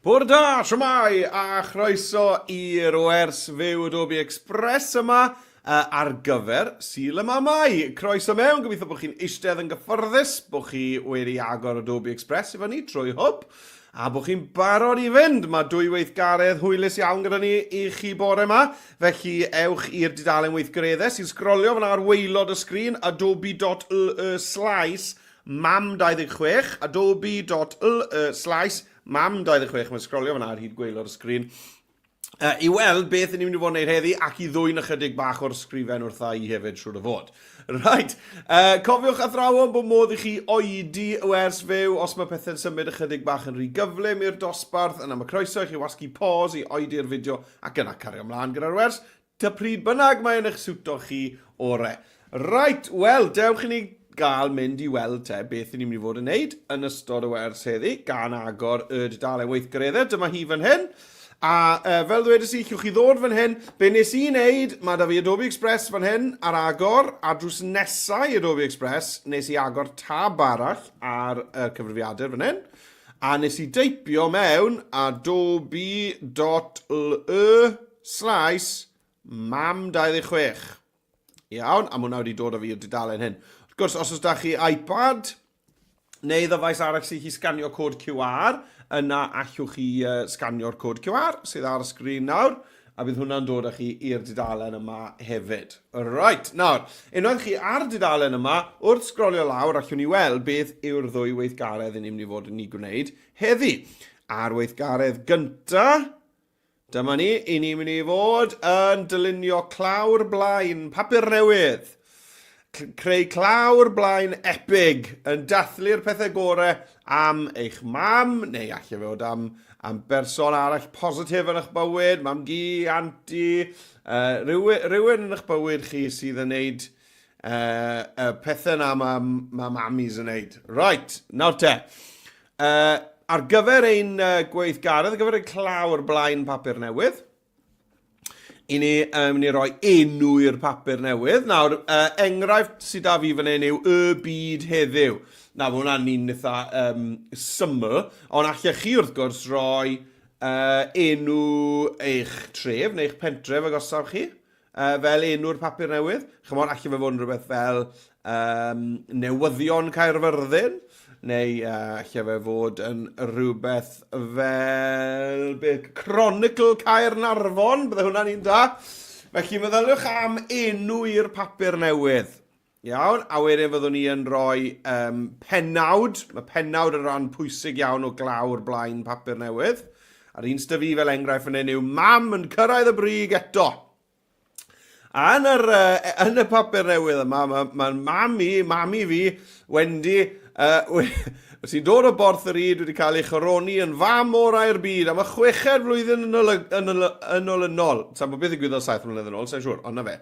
Bore da, shwmae, a chroeso i'r wers fyw Adobe Express yma uh, ar gyfer Sul y Mamau. Croeso mewn, gobeithio bod chi'n eistedd yn gyfforddus, bod chi wedi agor Adobe Express i fyny trwy hwb, a bod chi'n barod i fynd. Mae dwy weithgaredd hwylus iawn gyda ni i chi bore yma, felly ewch i'r dudalen weithgareddau sy'n sgrolio fyna ar waelod y sgrin, adobe.ly slaes mam26, adobe.ly slaes Mam26, mae'n sgrolio fyna ar hyd gwaelod y sgrin, uh, i weld beth ni'n mynd i fod yn gwneud heddi ac i ddwyn ychydig bach o'r sgrifen wrtha i hefyd, siwr o fod. Right, uh, cofiwch athrawon bod modd i chi oedi y wers fyw os mae pethau'n symud ychydig bach yn rhy gyflym i'r dosbarth, yna mae croeso i chi wasgu pause i oedi'r fideo ac yna cario ymlaen gyda'r wers. Ta pryd bynnag mae yn eich siwto chi ore. Reit, wel, dewch i ni gael mynd i weld te beth ni'n mynd i fod yn neud yn ystod y wers heddi, gan agor y dudalen weithgareddau. Dyma hi fan hyn. A uh, fel ddwedes i, llwch chi ddod fan hyn. Be nes i wneud, mae da fi Adobe Express fan hyn ar agor, a drws nesau Adobe Express, nes i agor tab arall ar y cyfrifiadur fan hyn. A nes i deipio mewn adobe.ly slaes mam26. Iawn, a mae hwnna wedi dod â fi i'r dudalen hyn. Wrth gwrs, os oes da chi iPad neu ddyfais arall sy'n chi sganio cod QR, yna allwch chi uh, sganio'r cod QR sydd ar y sgrin nawr, a bydd hwnna'n dod â chi i'r dudalen yma hefyd. Right, nawr, unwaith chi ar y dudalen yma, wrth sgrolio lawr, allwn ni weld beth yw'r ddwy weithgaredd yn ni'n mynd i fod yn ei gwneud heddi. A'r weithgaredd gyntaf, Dyma ni, i ni'n mynd i fod yn dylunio clawr blaen papur newydd. Creu clawr blaen epig yn dathlu'r pethau gore am eich mam, neu allai fod am, am berson arall positif yn eich bywyd, mam gi, anti, uh, rhywun, rhywun yn eich bywyd chi sydd yn neud uh, y pethau na mae ma mamis yn neud. Right, nawr te. Uh, ar gyfer ein uh, gweithgaredd, ar gyfer ein clawr blaen papur newydd, i ni um, mynd i roi enw i'r papur newydd. Nawr, uh, enghraifft sydd da fi fan hyn yw Y Byd Heddiw. Nawr, mae hwnna'n un eitha um, syml, ond allech chi wrth gwrs roi uh, enw eich tref neu eich pentref agosaf chi. uh, fel enw'r papur newydd. Chymod, allai fe fod yn rhywbeth fel um, newyddion Caerfyrddin, neu uh, allai fe fod yn rhywbeth fel beth, Chronicle Caernarfon, bydde hwnna'n un da. Felly meddyliwch am enw i'r papur newydd. Iawn, a wedyn fyddwn ni yn rhoi um, pennawd. Mae pennawd yn rhan pwysig iawn o glawr blaen papur newydd. A'r un sydd fi fel enghraifft fan hyn yw Mam yn cyrraedd y brig eto. A yn, yr, uh, yn y papur newydd yma, mae ma mam i, mami fi, Wendy, uh, sy'n dod o Borth yr Yd wedi cael ei choroni yn fam orau'r byd am y chweched flwyddyn yn, ol, yn, ol, yn olynol. Sa'n bod beth ddigwyddodd saith mlynedd yn ôl, sa'n siŵr, ond na fe.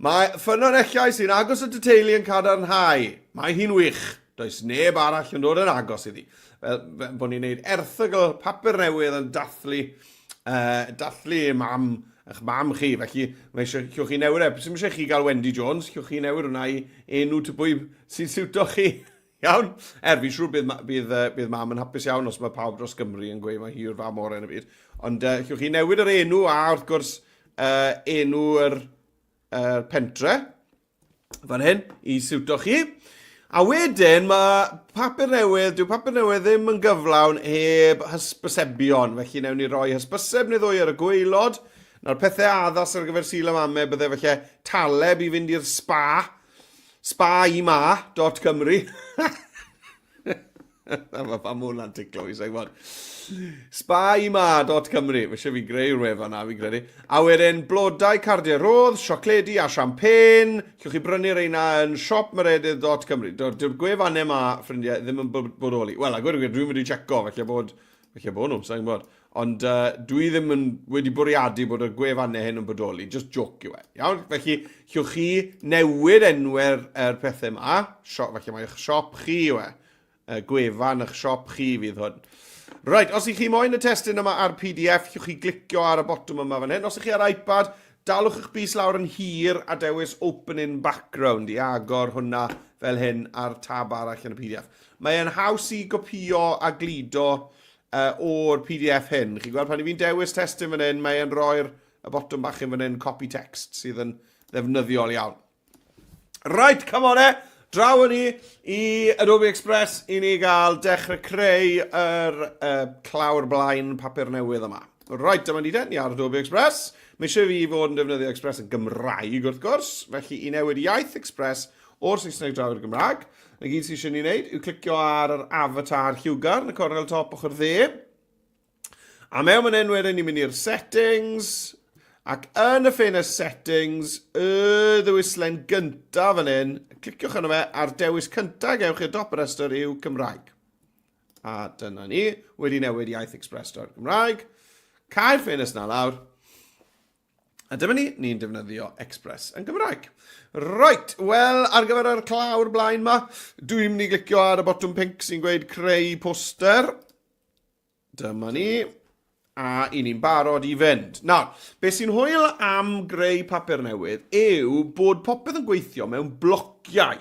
Mae ffynonellau sy'n agos at y teulu yn cadarnhau. Mae hi'n wych. Does neb arall yn dod yn agos iddi. Fel, fel bod ni'n neud erthygl papur newydd yn dathlu, uh, dathlu mam, eich mam chi. Felly, mae eisiau llwch chi newid e. Sy'n eisiau chi gael Wendy Jones, llwch chi newid hwnna i enw ty pwy sy'n siwto chi. Iawn? Er, fi'n siŵr bydd, bydd, bydd mam yn hapus iawn os mae pawb dros Gymru yn gweud mae hi yw'r fam orau yn y byd. Ond uh, llwch chi newid yr enw a wrth gwrs uh, enw yr uh, pentre fan hyn i siwto chi. A wedyn mae papur newydd, dyw papur newydd ddim yn gyflawn heb hysbysebion, felly newn ni roi hysbyseb neu ddwy ar y gwaelod. Nawr pethau addas ar gyfer Sul y Mame bydde felly taleb i fynd i'r spa, spaima.cymru. Mae pam hwnna'n ticlo fi, sa'n gwybod. Spaima.cymru. Mae eisiau fi greu'r wefan na, fi'n credu. A wedyn, blodau, cardiau rodd, siocledi a champagne. Llwch chi brynu reina yn siopmeredydd.cymru. Dyw'r gwefannau yma, ffrindiau, ddim yn bodoli. Wel, a gweud y gwir, dwi'n wedi checo, felly bod, felly bod nhw, sa'n gwybod. Ond uh, dwi ddim yn wedi bwriadu bod y gwefannau hyn yn bodoli, just joke yw e. Iawn? Felly, llwch chi newid enwau'r er pethau yma. Siop, felly mae eich siop chi yw e. Y gwefan eich siop chi fydd hwn. Right, os ych chi moyn y testun yma ar PDF, llwch chi glicio ar y botwm yma fan hyn. Os ych chi ar iPad, dalwch eich bys lawr yn hir a dewis Open in Background i agor hwnna fel hyn ar tab arall yn y PDF. Mae'n haws i gopio a gludo uh, o'r PDF hyn. Chi'n gweld pan i fi'n dewis testun fan hyn, mae e'n rhoi'r y botwm bach yn fan hyn, copy text, sydd yn ddefnyddiol iawn. Right, come on e! Draw ni i Adobe Express i ni gael dechrau creu yr uh, clawr blaen papur newydd yma. Right, dyma ni de, ni ar Adobe Express. Mae eisiau fi fod yn defnyddio Express yn Gymraeg wrth gwrs, felly i newid iaith Express o'r Saesneg draw i'r Gymraeg, na gyd sydd eisiau ni wneud yw clicio ar yr avatar lliwgar yn y cornel top ochr dde. A mewn fan hyn wedyn ni'n mynd i'r settings, ac yn y ffenest settings, y ddewislen gyntaf fan hyn, cliciwch arno fe a'r dewis cyntaf gewch i'r dop y rhestr yw Cymraeg. A dyna ni, wedi newid iaith Express drwy'r Gymraeg. Cau'r ffenest na lawr. A dyma ni, ni'n defnyddio Express yn Gymraeg. Right, wel, ar gyfer yr clawr blaen ma, dwi'n mynd i glicio ar y botwm pink sy'n gweud creu poster. Dyma ni. A i ni'n barod i fynd. Nawr, beth sy'n hwyl am greu papur newydd yw bod popeth yn gweithio mewn blociau.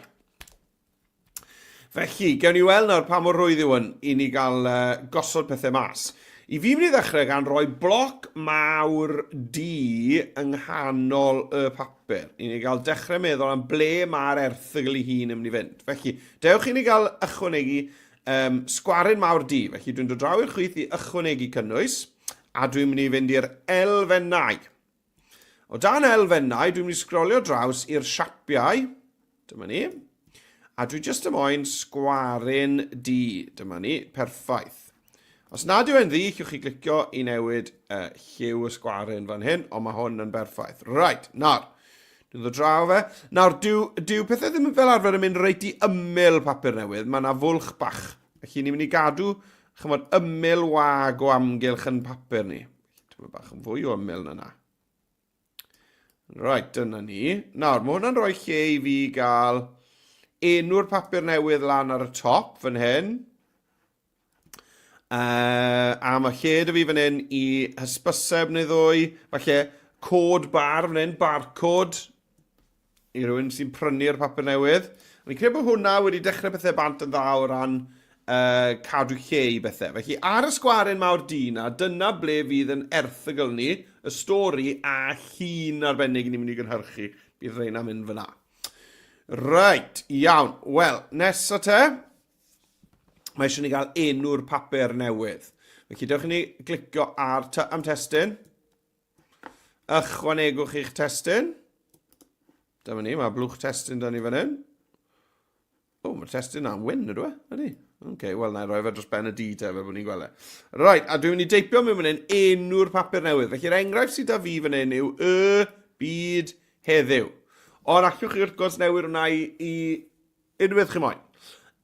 Felly, gewn ni weld nawr pa mor rwydd yw hwn i ni gael uh, gosod pethau mas. I fi mynd i ddechrau gan roi bloc mawr du yng nghanol y papur. I ni gael dechrau meddwl am ble mae'r erthygl ei hun yn mynd i fynd. Felly, dewch i ni gael ychwanegu um, sgwaryn mawr du. Felly dwi'n dod draw i'r chwith i ychwanegu cynnwys, a dwi'n mynd i fynd i'r elfennau. O dan elfennau, dwi'n mynd i sgrolio draws i'r siapiau. Dyma ni. A dwi jyst yn moyn sgwaryn du. Dyma ni, perffaith. Os nad yw e'n ddu, llwch chi glicio i newid uh, lliw y sgwaryn fan hyn, ond mae hwn yn berffaith. Right, nawr, dwi'n ddod draw fe. Nawr, dyw, dyw pethau ddim fel arfer yn mynd reit i ymyl papur newydd, mae yna fwlch bach. Felly ni'n mynd i gadw, chymod, ymyl wag o amgylch yn papur ni. Dwi'n bach yn fwy o ymyl na na. Right, dyna ni. Nawr, mae hwnna'n rhoi lle i fi gael enw'r papur newydd lan ar y top fan hyn. Uh, a mae lle dy fi fan hyn i hysbyseb neu ddwy, falle cod bar fan hyn, barcode, i rywun sy'n prynu'r papur newydd. Fi'n credu bod hwnna wedi dechrau pethau bant yn dda o ran uh, cadw lle i bethau. Felly ar y sgwaren mawr du na, dyna ble fydd yn erthygl ni, y stori a llun arbennig ni'n mynd i gynhyrchu. Bydd reina mynd fyna. Reit, iawn. Wel, nesa te, mae eisiau ni gael enw'r papur newydd. Felly, dewch i ni glicio ar am testun. Ychwanegwch eich testun. Dyma ni, mae blwch testun da ni fan hyn. O, mae'r testun na'n wyn, ydw e? Ydy? Oce, okay, wel, na i roi fe dros ben y D te, fel bod ni'n gweld e. Right, a dwi'n mynd i deipio mewn fan hyn enw'r papur newydd. Felly'r enghraifft sydd da fi fan hyn yw Y Byd Heddiw. Ond allwch chi wrth gwrs newid hwnna i, i Unrhyw beth chi moyn.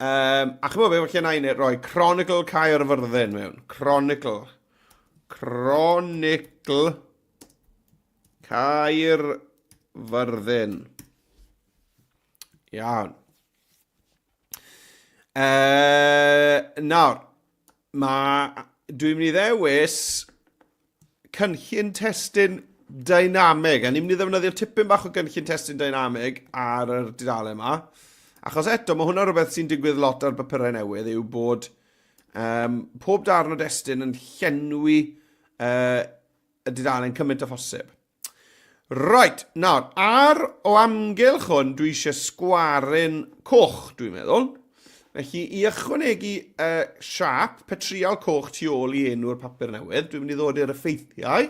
Um, a chymod be, falle na i roi Chronicle Caerfyrddin mewn. Chronicle. Chronicle Caerfyrddin. Iawn. Uh, nawr, mae, dwi'n mynd i ddewis cynllun testun dynamig, a ni'n mynd i ddefnyddio tipyn bach o gynllun testun dynamig ar yr dudalen yma. Achos eto, mae hwnna rhywbeth sy'n digwydd lot ar bapurau newydd, yw bod um, pob darn o destun yn llenwi uh, y dudalen cymaint â phosib. Right, nawr, ar o amgylch hwn, dwi eisiau sgwaryn coch, dwi'n meddwl. Felly, i ychwanegu uh, siap petrial coch tu ôl i enw'r papur newydd, dwi'n mynd i ddod i'r effeithiau.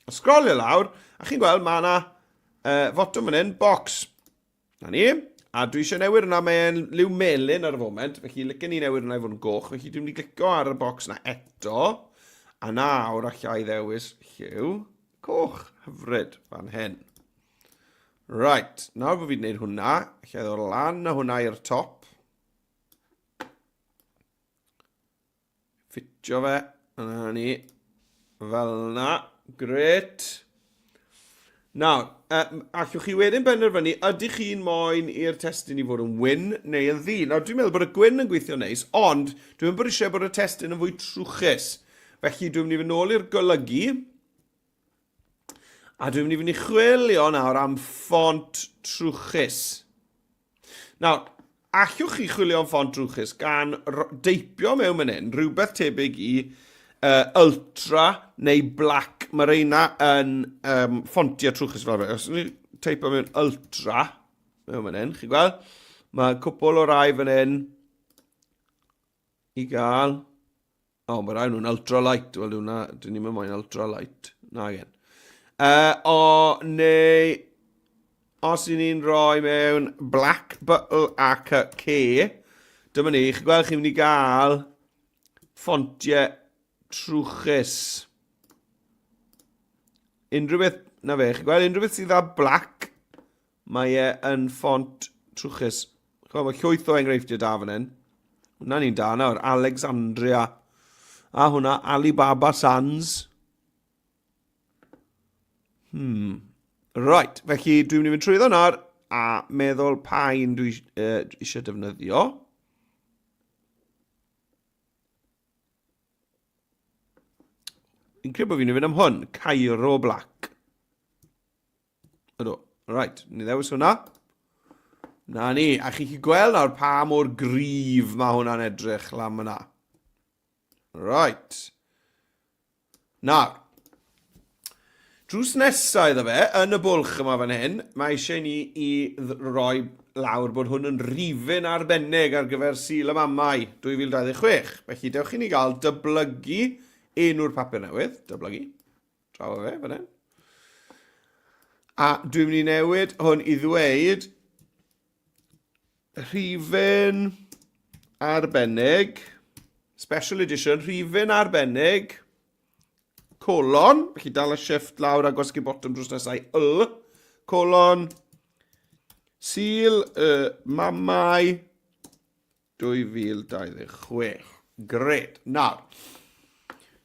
A sgrolio lawr, a chi'n gweld mae yna uh, fotwm fan hyn, box. Na ni. A dwi eisiau newid hwnna, mae'n liw melyn ar y foment, felly licen ni newid hwnna i fod yn goch, felly dwi'n mynd i glicio ar y bocs na eto, a nawr allai ddewis lliw coch hyfryd fan hyn. Right, nawr bod fi wedi gwneud hwnna, allai ddod lan a hwnna i'r top. Ffitio fe. Yna ni. Fel yna. Gret. Nawr, uh, allwch chi wedyn benderfynu ydych chi'n moyn i'r testun i fod yn wyn neu yn ddu. Nawr, dwi'n meddwl bod y gwyn yn gweithio neis, ond dwi'n bod eisiau bod y testun yn fwy trwchus. Felly, dwi'n mynd i fynd nôl i'r golygu, a dwi'n mynd i fynd i chwilio nawr am ffont trwchus. Nawr, Allwch chi chwilio am ffont drwchus gan deipio mewn fan hyn rhywbeth tebyg i uh, Ultra neu Black. Mae reina yn um, ffontiau trwchus fel arfer. Os ni'n teipio mewn Ultra mewn fan hyn, chi'n gweld? Mae cwpl o rai fan hyn i gael. O, mae rai nhw'n ultralight. Wel, hwnna, dyn ni'n moyn ultralight. Na gen. Uh, o, neu, os i ni'n rhoi mewn black buttle a c k, dyma ni, chi'n gweld chi'n mynd i gael ffontiau trwchus. Unrhyw beth, na fe, chi'n gweld unrhyw beth sydd â black, Mae e yn ffont trwchus. Chwa, mae llwyth o enghreifftiau da fan hyn. Hwna'n un da nawr. Alexandria. A hwnna, Alibaba Sands. Hmm. Right, felly dwi'n mynd i fynd trwyddo nawr a meddwl pa un dwi uh, eisiau defnyddio. Fi'n credu bod fi'n mynd am hwn, Cairo Black. Ydw. Right, ni ddewis hwnna. Na ni, a chi'n gweld nawr pa mor gryf mae hwnna'n edrych lan fyna. Right. Nawr, drws nesaf iddo fe, yn y bwlch yma fan hyn, mae eisiau ni i roi lawr bod hwn yn rifyn arbennig ar gyfer Sul y Mamau 2026. Felly dewch i ni gael dyblygu enw'r papur newydd, dyblygu, Draw fe, fan hyn. A dwi'n mynd i newid hwn i ddweud rhifyn arbennig, special edition, rhifyn arbennig, colon, felly dal y shift lawr a gwasgu botwm drws nesau, l, colon, Sul y Mamau, 2026. Gret. Nawr,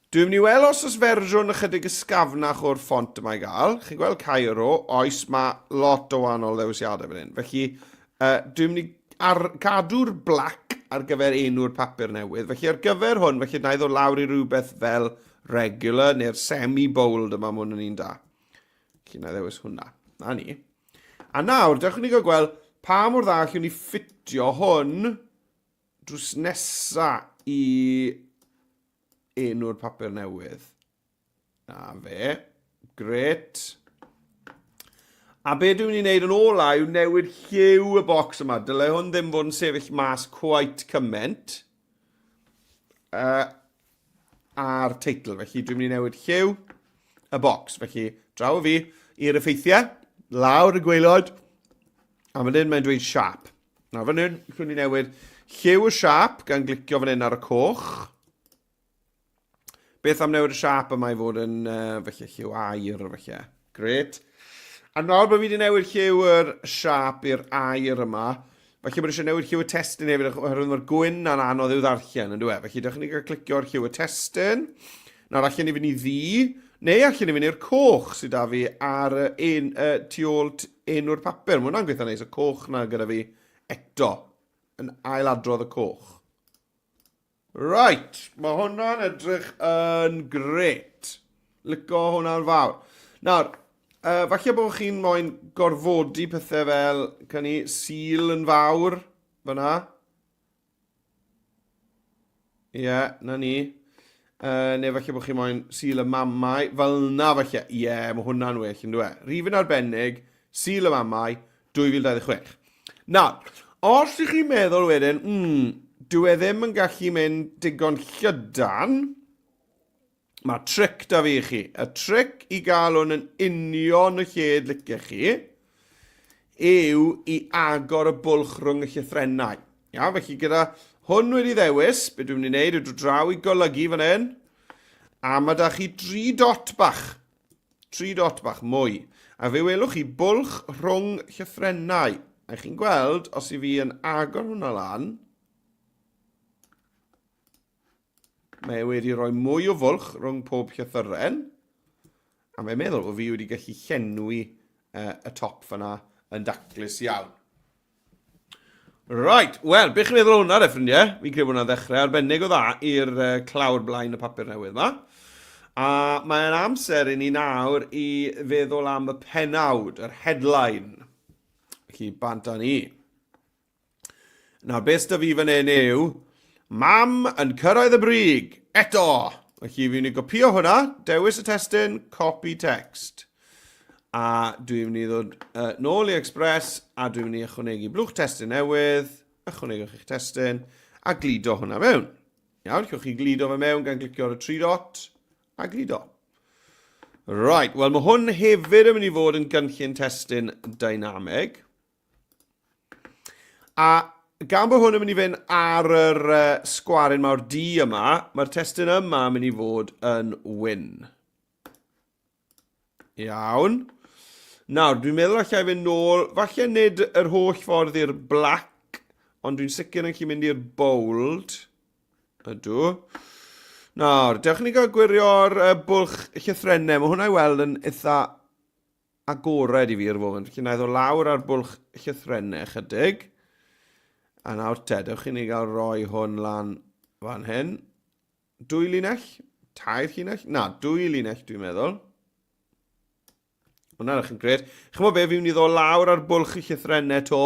dwi'n mynd i weld os oes fersiwn ychydig ysgafnach o'r ffont yma i gael. Chi'n gweld Cairo, oes, mae lot o wahanol ddewisiadau fan hyn. Felly, uh, dwi'n mynd i ar, cadw'r black ar gyfer enw'r papur newydd. Felly, ar gyfer hwn, felly na i ddod lawr i rhywbeth fel regular neu'r semi-bold yma, mae hwn yn un da. Felly, na i ddewis hwnna. Na ni. A nawr, dewch i ni gael gweld pa mor dda allwn ni ffitio hwn drws nesa i enw'r papur newydd. Na fe. Gret. A be dwi'n mynd i wneud yn ola yw newid lliw y bocs yma. Dyle hwn ddim fod yn sefyll mas quite cymaint. Uh, a'r teitl. Felly dwi'n mynd i newid lliw y bocs. Felly draw o fi i'r effeithiau, lawr y gwaelod, a fan hyn mae'n dweud siap. Nawr fan hyn, dwi'n mynd i newid lliw y siap gan glicio fan hyn ar y coch. Beth am newid y siap yma i fod yn uh, felly lliw aur felly. Gret. A nawr bod fi wedi newid lliw yr siap i'r aur yma, falle bod eisiau newid lliw y testun hefyd, oherwydd mae'r gwyn na'n anodd i'w ddarllen, yn dweud. Felly, dewch i ni gael clicio ar lliw y testun. Nawr, allan ni fynd i ddu, neu allan ni fynd i'r coch sydd da fi ar en, uh, tu ôl enw'r papur. Mae hwnna'n gweithio neis, y coch na gyda fi eto, yn ailadrodd y coch. Right, mae hwnna'n edrych yn gret. Lico hwnna'n fawr. Nawr, uh, falle bod chi'n moyn gorfodi pethau fel, can ni, sil yn fawr, fyna. Ie, yeah, na ni. Uh, neu falle bod chi moyn sil y mamau, fel na falle. Ie, yeah, mae hwnna'n well, yn dweud. Rhifyn arbennig, Sul y Mamau, 2026. Nawr, os ych chi'n meddwl wedyn, mm, dyw e ddim yn gallu mynd digon llydan, mae tric da fi i chi. Y tric i gael hwn yn union y lled licech chi yw i agor y bwlch rhwng y llythrennau. Iawn, felly gyda hwn wedi ddewis, be dwi'n mynd i wneud yw dod draw i golygu fan hyn, a mae da chi dri dot bach. Tri dot bach mwy. A fe welwch chi bwlch rhwng llythrennau. A chi'n gweld, os i fi yn agor hwnna lan, mae e wedi rhoi mwy o fwlch rhwng pob llythyren. A mae'n meddwl bod fi wedi gallu llenwi uh, y top fyna yn daclus iawn. Right, wel, beth chi'n meddwl o hwnna de, ffrindiau? Fi'n credu bod hwnna'n ddechrau arbennig o dda i'r uh, clawr blaen y papur newydd yma. A mae'n amser i ni nawr i feddwl am y penawd, yr headline. Felly, bant â ni. Nawr, beth sydd fi fan hyn yw, mam yn cyrraedd y brig, eto! Felly fi'n mynd i gopio hwnna, dewis y testun, copy text. A dwi'n mynd i ddod nôl i Express, a dwi'n mynd i ychwanegu blwch testun newydd, ychwanegwch eich testun, a gludo hwnna mewn. Iawn, llwch chi gludo fe mewn gan glicio ar y tri dot, a gludo. Right, wel mae hwn hefyd yn mynd i fod yn gynllun testun dynamig. A gan bod hwn yn mynd i fynd ar yr uh, sgwaryn mawr du yma, mae'r testun yma yn mynd i fod yn wyn. Iawn. Nawr, dwi'n meddwl allai fynd nôl, falle nid yr holl ffordd i'r black, ond dwi'n sicr yn gallu mynd i'r bold. Ydw. Nawr, dewch ni gael gwirio'r uh, bwlch llythrennau. Mae hwnna i weld yn eitha agored i fi ar y foment, felly na i ddod lawr ar bwlch llythrennau chydig. A nawr te, dewch i ni gael roi hwn lan fan hyn. Dwy linell? Tair llinell? Na, dwy linell dwi'n meddwl. Hwna'n edrych yn gret. Chymod be, fi'n mynd i ddod lawr ar bwlch y llythrennau to.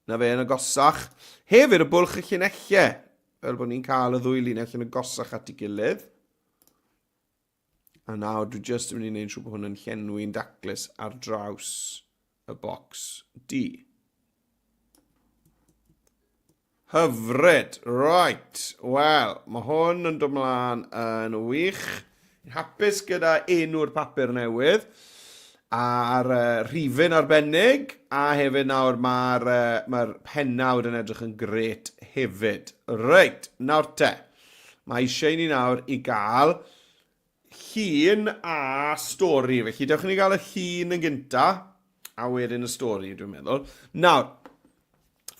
Na fe, yn agosach. Hefyd y bwlch y llinellau, fel bod ni'n cael y ddwy linell yn agosach at ei gilydd. A nawr dwi jyst yn mynd i wneud siŵr bod hwn yn llenwi'n daclus ar draws y bocs D. Hyfryd. Right. Wel, mae hwn yn dod mlaen yn wych. Hapus gyda enw'r papur newydd a'r uh, rhifyn arbennig a hefyd nawr mae'r uh, mae pennawd yn edrych yn gret hefyd. Reit, nawr te. Mae eisiau i ni nawr i gael llun a stori. Felly, dewch i ni gael y llun yn gynta, a wedyn y stori, dwi'n meddwl. Nawr,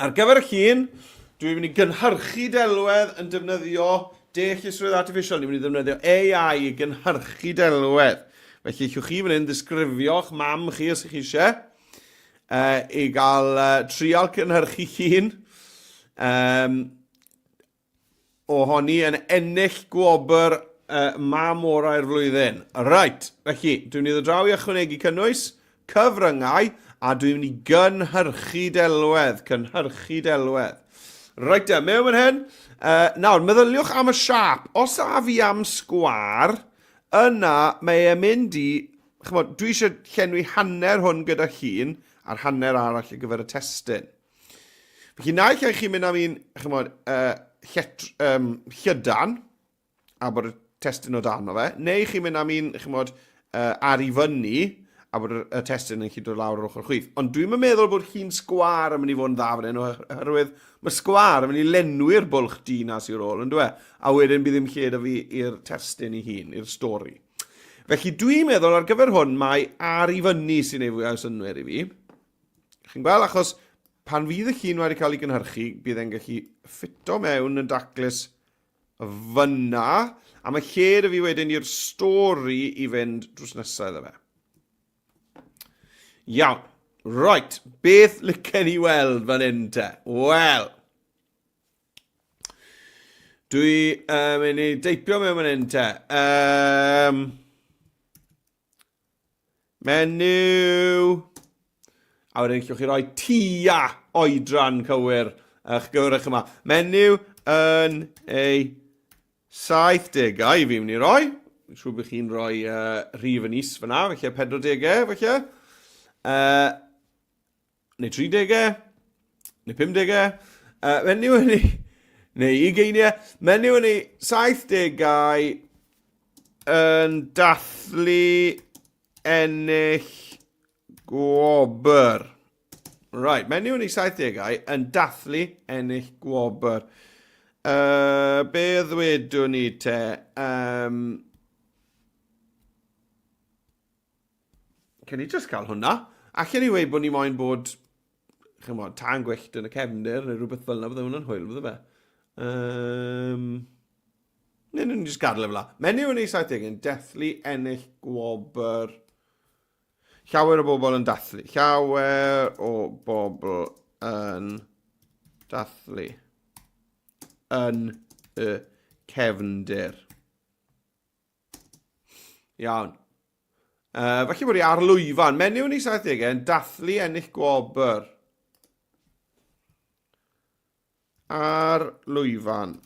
ar gyfer y llun, dwi'n mynd i gynhyrchu delwedd yn defnyddio deallusrwydd artificial. Ni'n mynd i ddefnyddio AI i gynhyrchu delwedd. Felly, llwch chi fan hyn ddisgrifio'ch mam chi os ych chi eisiau, i gael trial cynhyrchu llun. Um, ohoni yn ennill gwobr uh, mam orau'r flwyddyn. Right, felly, dwi'n mynd i ddod draw i ychwanegu cynnwys, cyfryngau, a dwi'n mynd i gynhyrchu delwedd, cynhyrchu delwedd. Right e, mewn fan hyn. Uh, nawr, meddyliwch am y siap. Os a fi am sgwar, yna mae e'n mynd i... Chymod, dwi eisiau llenwi hanner hwn gyda llun a'r hanner arall ar gyfer y testun. Felly naill ai chi'n mynd am un, chymod, uh, llet, um, llydan, a bod y testun o dan o fe, neu chi'n mynd am un, chymod, uh, ar i fyny, a bod y testun yn gallu dod lawr ar ochr chwith. Ond dwi'n meddwl bod hi'n sgwar yn mynd i fod yn dda fan hyn, oherwydd mae sgwar yn mynd i lenwi'r bwlch du na sy'n ôl, yn dwi? A wedyn bydd ddim lle da fi i'r testun ei hun, i'r stori. Felly dwi'n meddwl ar gyfer hwn mae ar i fyny sy'n ei fwyaf o synnwyr i fi. Chi'n gweld, achos pan fydd y llun wedi cael ei gynhyrchu, bydd e'n gallu ffito mewn yn daclus fyna, a mae lle da fi wedyn i'r stori i fynd drws nesaf iddo fe. Iawn. Right, beth licen i weld fan hyn te? Wel, dwi mynd i deipio mewn fan hyn te. Um, Menyw! A wedyn allwch chi roi tua oedran cywir eich gyfrwch yma. Menyw yn ei 70au fi'n mynd i roi. Fi'n siŵr bod chi'n rhoi uh, rhif yn is fyna, felly 40au, felly. Uh, neu 30au, neu 50au. Uh, menyw yn ei... Neu ugeiniau. Menyw yn ei 70au yn dathlu ennill gwobr. Right, menyw yn ei 70au yn dathlu ennill gwobr. Uh, be ddwedwn ni te? Um, Can ni just cael hwnna? Allen ni weud bod ni moyn bod, chymod, tân gwyllt yn y cefndir neu rhywbeth fel yna, bydde hwnna'n hwyl, bydde fe? Um, neu ni'n just gadael e fel la. Menyw yn ei 70 yn dathlu ennill gwobr. Llawer o bobl yn dathlu. Llawer o bobl yn dathlu yn y cefndir. Iawn. Uh, falle bod hi ar lwyfan. Menyw yn ei 70au yn dathlu ennill gwobr. Ar lwyfan.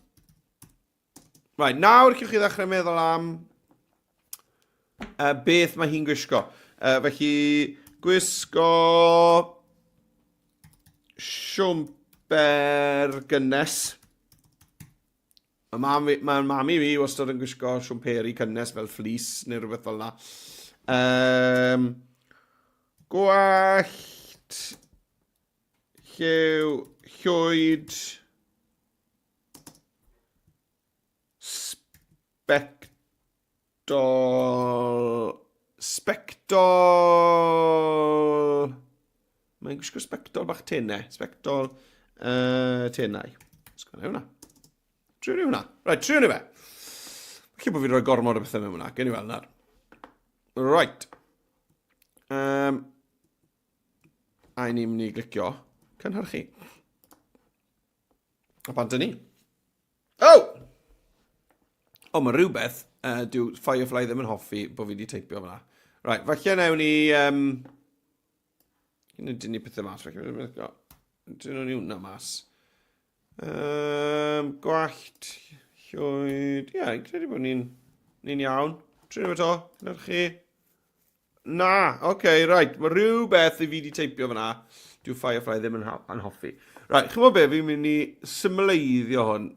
Right, nawr cewch chi ddechrau meddwl am beth mae hi'n gwisgo. Felly, gwisgo siwmper gynnes. Mae mam, mae mami fi wastad yn gwisgo siwmperi cynnes fel fleece neu rhywbeth fel yna. Um, gwallt, lliw, llwyd, Sbectol... Sbectol... Mae'n gwisgo sbectol bach tenau. Sbectol tenau. Sgwenna hwnna. Trio ni hwnna. Right, trio ni fe. Falle bod fi'n rhoi gormod o bethau mewn hwnna. Gen i weld nawr. Right. Um, a ni'n mynd i glicio cynhyrchu. A bant ni. Oh! O, mae rhywbeth, dyw Firefly ddim yn hoffi bod fi wedi teipio fyna. Right, falle newn ni... Um, Dyn ni pethau mas, falle. Dyn ni hwnna mas. Um, gwallt, llwyd... Ie, yeah, credu bod ni'n ni iawn. Trin efo to, cynhyrchu. Na, oce, okay, right. Mae rhywbeth i fi wedi teipio fyna. Dyw Firefly ddim yn, yn hoffi. Right, chymod be, fi'n mynd i symleiddio hwn.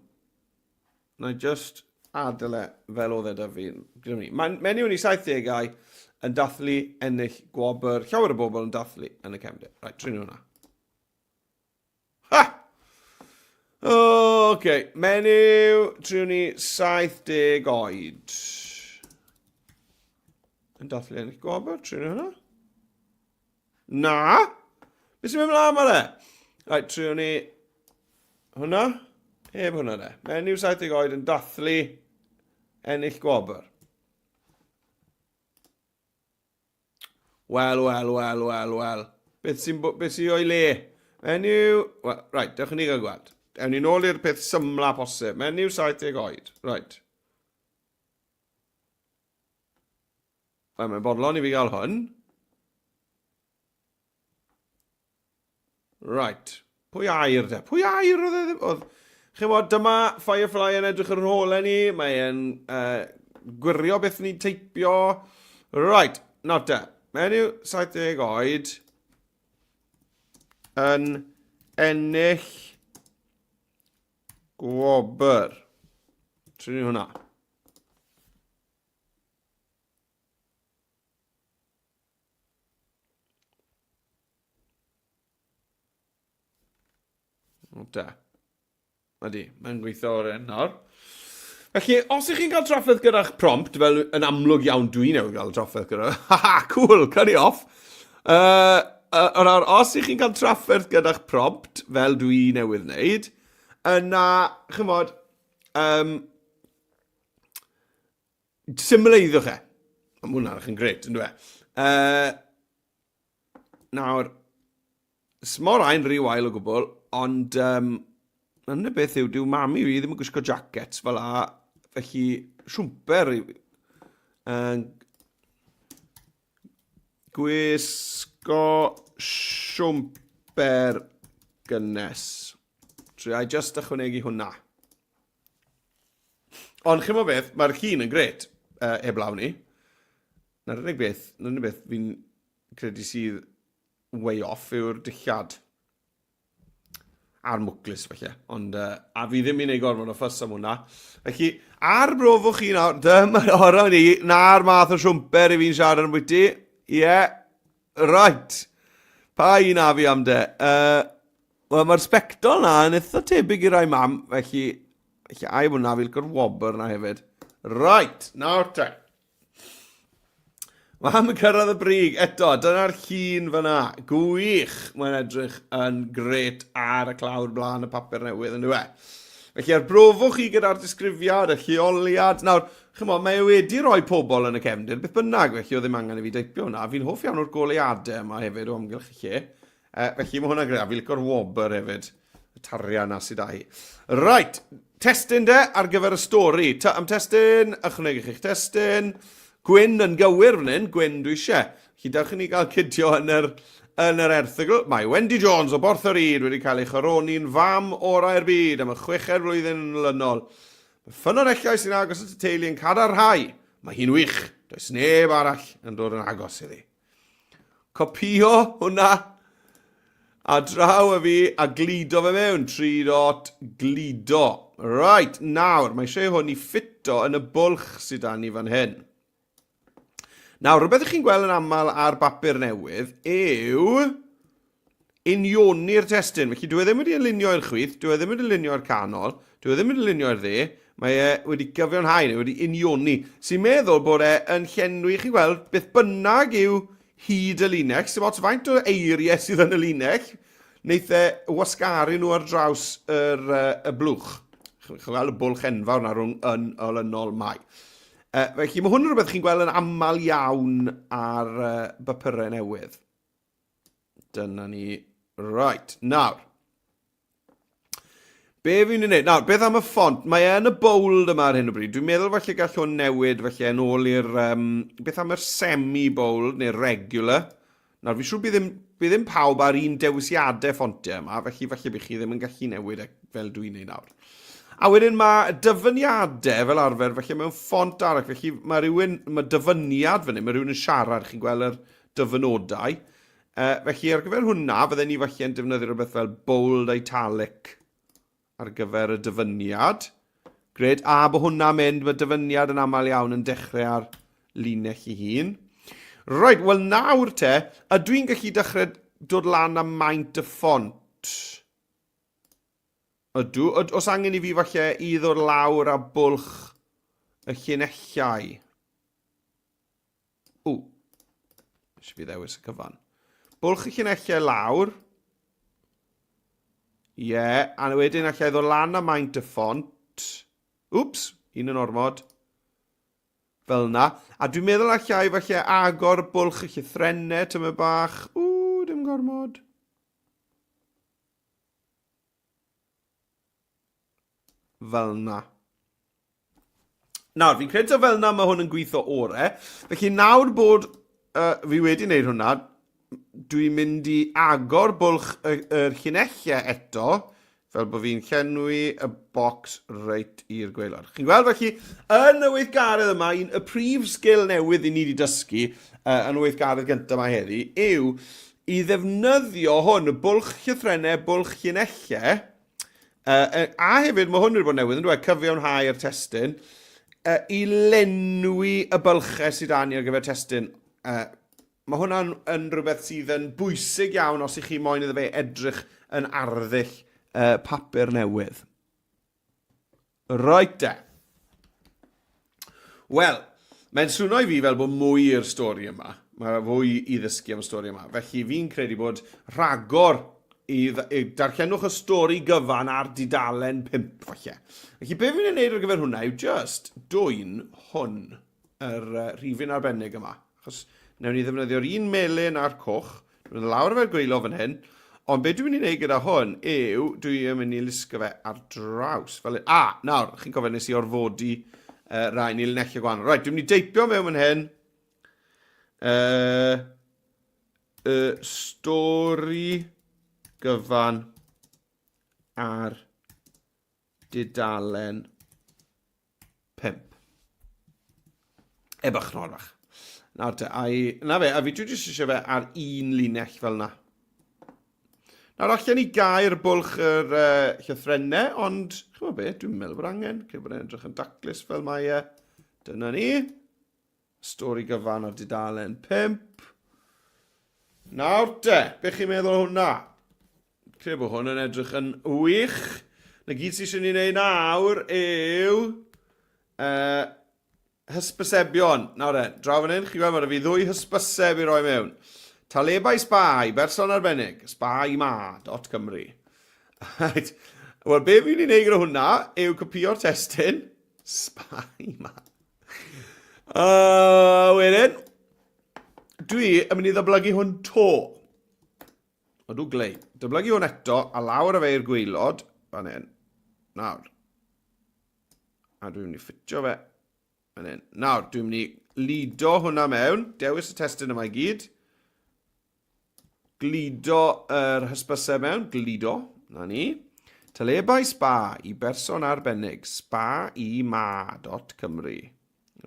Na i just adael e fel oedd e da fi. Mae menyw yn ei 70au yn dathlu ennill gwobr. Llawer o bobl yn dathlu yn y cefndir. Right, trin hwnna. Ha! O, oce. Menyw, triwn ni 70 oed. Yn dathlu ennill gwobr, triwn ni hwnna. Na! Beth sy'n mynd mlaen ma le? Right, triwn ni hwnna. Heb hwnna de. Menyw 70 oed yn dathlu ennill gwobr. Wel, wel, wel, wel, wel. Beth sy'n beth sy'n o'i le? Menyw... Wel, right, dewch i ni gael gweld. Ewn ni nôl i'r peth symla posib. Menyw 70 oed. Right. Wel, mae'n bodlon i fi gael hwn. Right. Pwy air de? Pwy air oedd e ddim? Oedd... Chymod, dyma Firefly yn edrych ar ôl ni. Mae'n uh, gwirio beth ni'n teipio. Right, nawr te. Menyw 70 oed yn ennill gwobr. Trin hwnna. O da. Ydy, mae'n gweithio o'r un nawr. Felly, os ych chi'n cael trafferth gyda'ch prompt, fel yn amlwg iawn dwi newydd gael trafferth gyda, haha, cool, cut it off. Nawr, os ych chi'n cael trafferth gyda'ch prompt, fel dwi newydd wneud, yna, chymod, um, symleiddiwch e. Mae hwnna'n yn gret, yn dweud. Nawr, smo rhain rhy wael o gwbl, ond um, yna beth yw, dyw mami fi ddim yn gwisgo jackets fel a, felly siwmper i... Gwisgo siwmper gynnes. Triai just ychwanegu hwnna. Ond chimo beth, mae'r llun yn gret, heblaw ni. Na'r unig beth, na'r unig beth fi'n credu sydd way off yw'r dillad. A'r mwclis, felly. Ond, a fi ddim i wneud gormod o ffys am hwnna. Felly, ar brofwch chi nawr, dyma'r orau ni, na'r math o siwmper i fi'n siarad am bwyty. Ie, yeah. Right. Pa un a fi am de? Wel, mae'r sbectol na yn eitha tebyg i rai mam, felly, felly ai hwnna, fi'n licio'r wobr na hefyd. Right, nawr te. Mam yn cyrraedd y brig eto, dyna'r llun fyna. Gwych! Mae'n edrych yn gret ar y clawr blaen y papur newydd yn dweud. Felly arbrofwch chi gyda'r disgrifiad, y lleoliad. Nawr, chymod, mae e wedi rhoi pobl yn y cefndir, beth bynnag, felly oedd ddim angen i fi deipio hwnna. Fi'n hoff iawn o'r goleuadau yma hefyd o amgylch y lle. Felly mae hwnna'n greu, a fi'n licio'r wobr hefyd. Y tarian na sydd â hi. Right, testun de ar gyfer y stori. Ta, am testun, ychwanegwch eich testun. Gwyn yn gywir fan hyn, gwyn dwi eisiau. Felly dewch i ni gael cydio yn yr, yn yr erthygl, mae Wendy Jones o Borth yr Ŷd wedi cael ei choroni'n fam orau'r byd am y chweched flwyddyn yn olynol. Mae ffynonellau sy'n agos at y teulu yn cadarnhau, mae hi'n wych, does neb arall yn dod yn agos iddi. Copïo hwnna a draw â fi a gludo fe mewn. 3 dot gludo. Right, nawr, mae eisiau hwn i ffito yn y bwlch sydd da ni fan hyn. Nawr, rhywbeth ych chi'n gweld yn aml ar bapur newydd yw unioni'r testun. Felly dwi e ddim wedi alinio i'r chwith, dwi e ddim wedi alinio i'r canol, dwi e ddim wedi alinio i'r dde, mae e wedi gyfiawnhau neu wedi unioni, sy'n meddwl bod e yn llenwi, chi'n gweld, beth bynnag yw hyd y linell, sy'n ots faint o eiriau sydd yn y linell, wneith e wasgaru nhw ar draws yr, uh, y blwch. Chi'n gweld y bwlch enfawr na rhwng yn olynol mai. Uh, felly mae hwn yn rhywbeth chi'n gweld yn aml iawn ar uh, bapurau newydd. Dyna ni. Right, nawr. Be fi'n ei wneud? Nawr, beth am y ffont? Mae e yn y bold yma ar hyn o bryd. Dwi'n meddwl falle gall hwn newid falle yn ôl i'r... Um, beth am yr semi-bold neu regular? Nawr, fi'n siŵr bydd ddim, bydd ddim pawb ar un dewisiadau ffontiau yma, felly falle bydd chi ddim yn gallu newid e fel dwi'n ei nawr. A wedyn mae dyfyniadau fel arfer, felly mewn ffont arall, felly mae rhywun, mae dyfyniad fan hyn, mae rhywun yn siarad, chi'n gweld yr dyfynodau. Uh, felly ar gyfer hwnna, fydden ni falle yn defnyddio rhywbeth fel bold italic ar gyfer y dyfyniad. Gred, a bod hwnna'n mynd, mae dyfyniad yn aml iawn yn dechrau ar linell i hun. Right, wel nawr te, ydw i'n gallu dechrau dod lan am maint y ffont? Ydw, yd, os angen i fi falle i ddod lawr a bwlch y llinellau. Ww. Nes i fi ddewis y cyfan. Bwlch y llinellau lawr. Ie, yeah, a wedyn allai ddod lan a maint y ffont. Wps, un yn ormod. Fel yna. A dwi'n meddwl allai falle agor bwlch y llythrennau tyma bach. Ww, dim gormod. Fel yna. Nawr, fi'n credu fel yna mae hwn yn gweithio ore. Felly nawr bod uh, fi wedi wneud hwnna, dwi'n mynd i agor bwlch yr, yr llinellau eto, fel bod fi'n llenwi y bocs reit i'r gwaelod. Chi'n gweld felly, yn y weithgaredd yma, un, y prif sgil newydd i ni wedi dysgu uh, yn y weithgaredd gyntaf yma heddi, yw i ddefnyddio hwn, y bwlch llythrennau, bwlch llinellau, Uh, a hefyd, mae hwn wedi bod newydd yn dweud, cyfiawnhau'r testun, uh, i lenwi y bylchau sydd â ni ar gyfer testun. Uh, mae hwnna'n yn rhywbeth sydd yn bwysig iawn os ych chi moyn iddo fe edrych yn arddull uh, papur newydd. Right de. Wel, mae'n swno i fi fel bod mwy i'r stori yma. Mae fwy i ddysgu am y stori yma. Felly fi'n credu bod rhagor i, i darllenwch y stori gyfan ar dudalen 5 falle. Felly be fi'n ei wneud ar gyfer hwnna yw just dwyn hwn, yr uh, rhifyn arbennig yma. Achos wnawn ni ddefnyddio'r un melyn a'r coch. Dwi'n mynd lawr efo'r gweilo fan hyn. Ond be dwi'n mynd i wneud gyda hwn yw, dwi'n mynd i lusgo fe ar draws. Fel, a, nawr, chi'n cofio nes i orfodi uh, rai ni linellau gwahanol. Right, dwi'n mynd i deipio mewn fan hyn. Uh, y stori gyfan ar dudalen 5. Ebychnod fach. Nawr te, a i, na fe, a fi dwi jyst eisiau fe ar un linell fel na. Nawr allan ni gair bwlch yr uh, llythrennau, ond chymod be, dwi'n meddwl bod angen, credu bod e'n edrych yn daclus fel mae e. Dyna ni. Stori gyfan ar dudalen 5. Nawr te, be chi'n meddwl o hwnna? Credu bod hwn yn edrych yn wych. Na gyd sydd eisiau ni wneud nawr yw uh, hysbysebion. Nawr e, draw fan hyn, chi'n gweld mae fi ddwy hysbyseb i roi mewn. Talebau spa i berson arbennig, spaima.cymru. Right. Wel, be fi'n ei wneud gyda hwnna yw copio'r testun. Spaima. Uh, wedyn, dwi yn mynd i ddyblygu hwn to. Odw glei. Dyblygu hwn eto, a lawr â fe i'r gwaelod, fan hyn. Nawr. A dwi'n mynd i ffitio fe fan hyn. Nawr, dwi'n mynd i lido hwnna mewn, dewis y testun yma i gyd. Gludo yr hysbyseb mewn, gludo, na ni. Talebau spa i berson arbennig, spa i ma dot Cymru.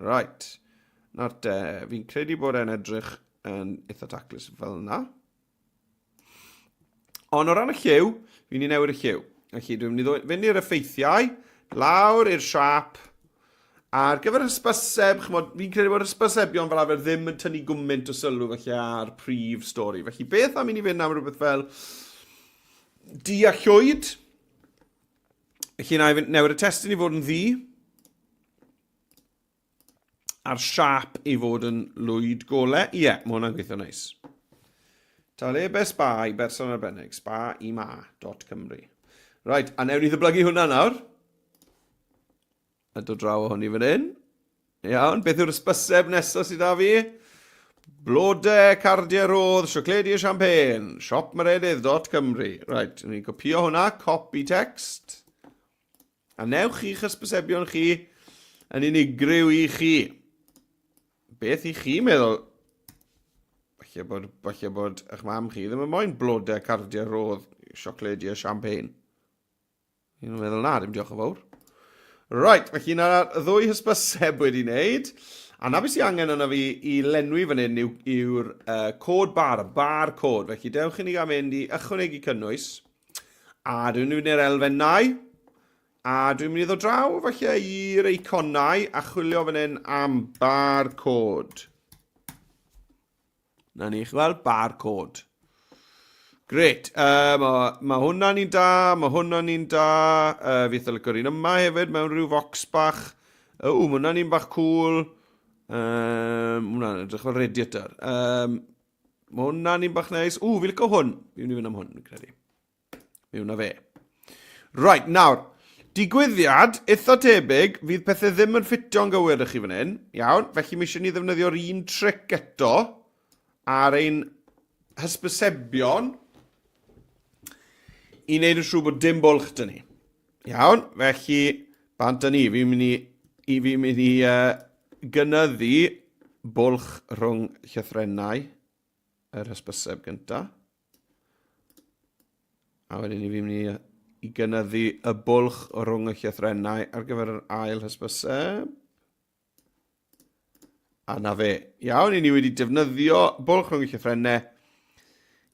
Right. Nawr te, fi'n credu bod e'n edrych yn eitha taclus fel yna. Ond o ran y lliw, fi'n mynd i newid y lliw. Felly dwi'n mynd i fynd i'r effeithiau, lawr i'r siap, ar gyfer hysbyseb, chymod, fi'n credu bod hysbysebion fel arfer ddim yn tynnu gwmynt o sylw felly ar prif stori. Felly beth am i ni fynd am rhywbeth fel du a llwyd? Felly na i fynd newid y testun i fod yn ddu. A'r siap i fod yn lwyd gole. Ie, yeah, mae hwnna'n gweithio neis. Talebe spa i berson arbennig, spa i ma dot Cymru. Right, a newn ni ddyblygu hwnna nawr. A dod draw o hwn i fan hyn. Iawn, beth yw'r ysbyseb nesaf sydd â fi? Blode, cardiau rodd, siocledi a champagne, siopmeredydd.cymru. Right, ni'n copio hwnna, copy text. A newch chi'ch hysbysebion chi yn unigryw i chi. Beth i chi meddwl? Falle bod, falle bod eich mam chi ddim yn moyn blodau, cardiau, rodd, siocledi a champagne. Fi'n meddwl na, dim diolch yn fawr. Right, felly na'r ddwy hysbyseb wedi wneud. A na beth sy'n angen yna fi i lenwi fan hyn yw'r yw, uh, cod bar, y bar cod. Felly dewch i ni gael mynd i ychwanegu cynnwys. A dwi'n mynd i'r elfennau. A dwi'n mynd i ddod draw falle i'r eiconau a chwilio fan hyn am barcode. Na ni, chi weld, barcode. Gret. Uh, mae ma hwnna'n un da, mae hwnna'n un da. Uh, fi eitha lyco'r un yma hefyd mewn rhyw fox bach. Uh, ww, mae hwnna'n un bach cool. Um, hwnna'n edrych fel radiator. Um, Mae hwnna'n un bach neis. Ww, fi licio hwn. Fi'n mynd i fynd am hwn, fi'n credu. Mi hwnna fe. Right, nawr, digwyddiad eitha tebyg, fydd pethau ddim yn ffitio'n gywir i chi fan hyn. Iawn, felly mae eisiau ni ddefnyddio'r un tric eto ar ein hysbysebion i wneud yn siŵr bod dim bwlch dyn ni. Iawn, felly, bant â ni. Fi'n mynd i, i fi'n mynd i uh, gynyddu bwlch rhwng llythrennau yr hysbyseb gynta. A wedyn i fi'n mynd i, i gynyddu y bwlch rhwng y llythrennau ar gyfer yr ail hysbyseb. A na fe. Iawn, i ni wedi defnyddio bwlch rhwng y llythrennau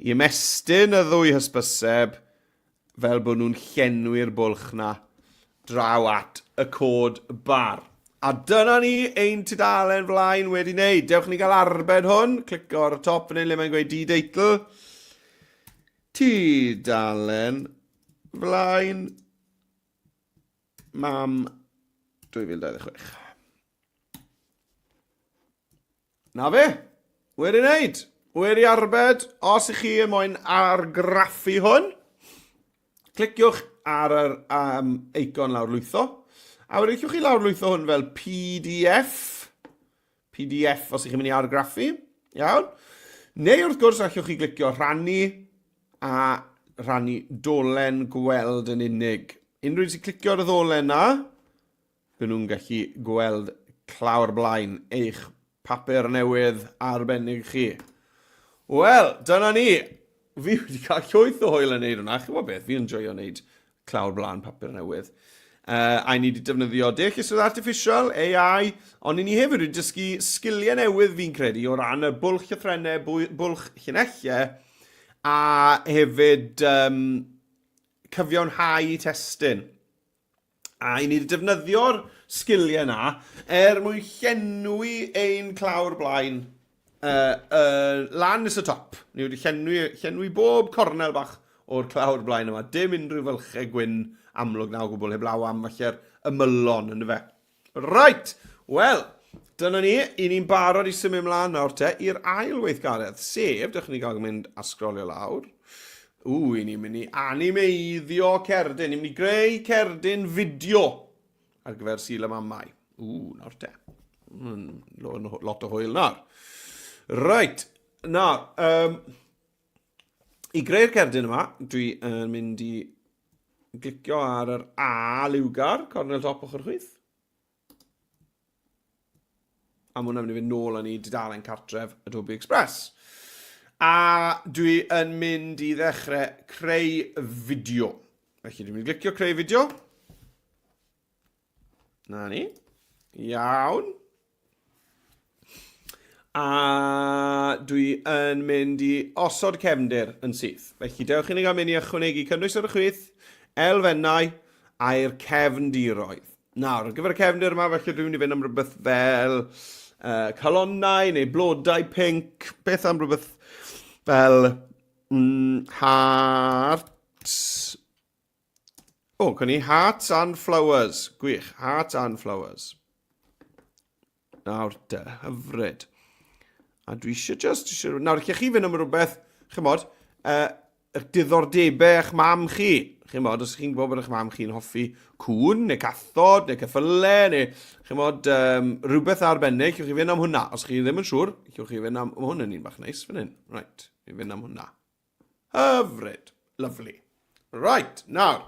i ymestyn y ddwy hysbyseb fel bod nhw'n llenwi'r bwlch na draw at y cod bar. A dyna ni ein tudalen flaen wedi wneud. Dewch ni gael arbed hwn. Clicio ar y top fan hyn le mae'n gweud di-deitl. Tudalen flaen Mam 2026. Na fe, wedi wneud. Wedi arbed. Os ych chi yn moyn argraffu hwn, cliciwch ar yr um, eicon lawrlwytho. A wedyn allwch chi lawrlwytho hwn fel PDF. PDF os ych chi'n mynd i argraffu. Iawn. Neu wrth gwrs allwch chi glicio rhannu a rhannu dolen gweld yn unig. Unrhyw un sy'n clicio ar y ddolen na, byd nhw'n gallu gweld clawr blaen eich papur newydd arbennig chi. Wel, dyna ni. Fi wedi cael llwyth o hwyl yn neud hwnna. Chi'n gwybod beth, fi'n joio wneud clawr blaen papur newydd. Uh, a ni wedi defnyddio deallusrwydd artificial, AI, ond i ni hefyd wedi dysgu sgiliau newydd fi'n credu o ran y bwlch llythrennau, bwlch llinellau, a hefyd um, cyfiawnhau testun. A i ni wedi defnyddio'r sgiliau yna er mwyn llenwi ein clawr blaen uh, uh, lan nes y top. Ni wedi llenwi, llenwi bob cornel bach o'r clawr blaen yma. Dim unrhyw fylchau gwyn amlwg na o gwbl, heblaw am falle'r ymylon yn fe. Right, wel, dyna ni. I ni'n barod i symud ymlaen nawr te i'r ail weithgaredd, sef, dewch i ni gael mynd a sgrolio lawr. Ww, i ni'n mynd i animeiddio cerdyn. Ni'n mynd i greu cerdyn fideo ar gyfer Sul y Mamau. Ww, nawr te. Mm, lot o hwyl nawr. Right, nawr, um, i greu'r cerdyn yma, dwi yn mynd i glicio ar yr A liwgar, cornel top ochr chwith. A mae hwnna'n mynd i fynd nôl â ni dudalen cartref Adobe Express. A dwi yn mynd i ddechrau creu fideo. Felly dwi'n mynd i glicio creu fideo. Na ni. Iawn. A dwi yn mynd i osod cefndir yn syth. Felly dewch i ni gael mynd i ychwanegu cynnwys ar y chwith, elfennau a'r cefndiroedd. Nawr, ar gyfer y cefndir yma, felly dwi'n mynd i fynd am rhywbeth fel uh, calonnau neu blodau pinc. Beth am rhywbeth fel mm, hearts O, oh, ni hearts and flowers. Gwych, hearts and flowers. Nawr te, hyfryd. A dwi eisiau just... Eisiau... Nawr, lle chi fynd am rhywbeth, chymod, uh, eich diddordebau eich mam chi. Chymod, os chi'n gwybod bod eich mam chi'n hoffi cwn, neu cathod, neu ceffyle, neu chymod, um, rhywbeth arbennig, llwch chi fynd am hwnna. Os chi ddim yn siŵr, llwch chi fynd am... Mae hwn yn un bach neis fan hyn. Right, ni fynd am hwnna. Hyfryd. Lovely. Right, nawr.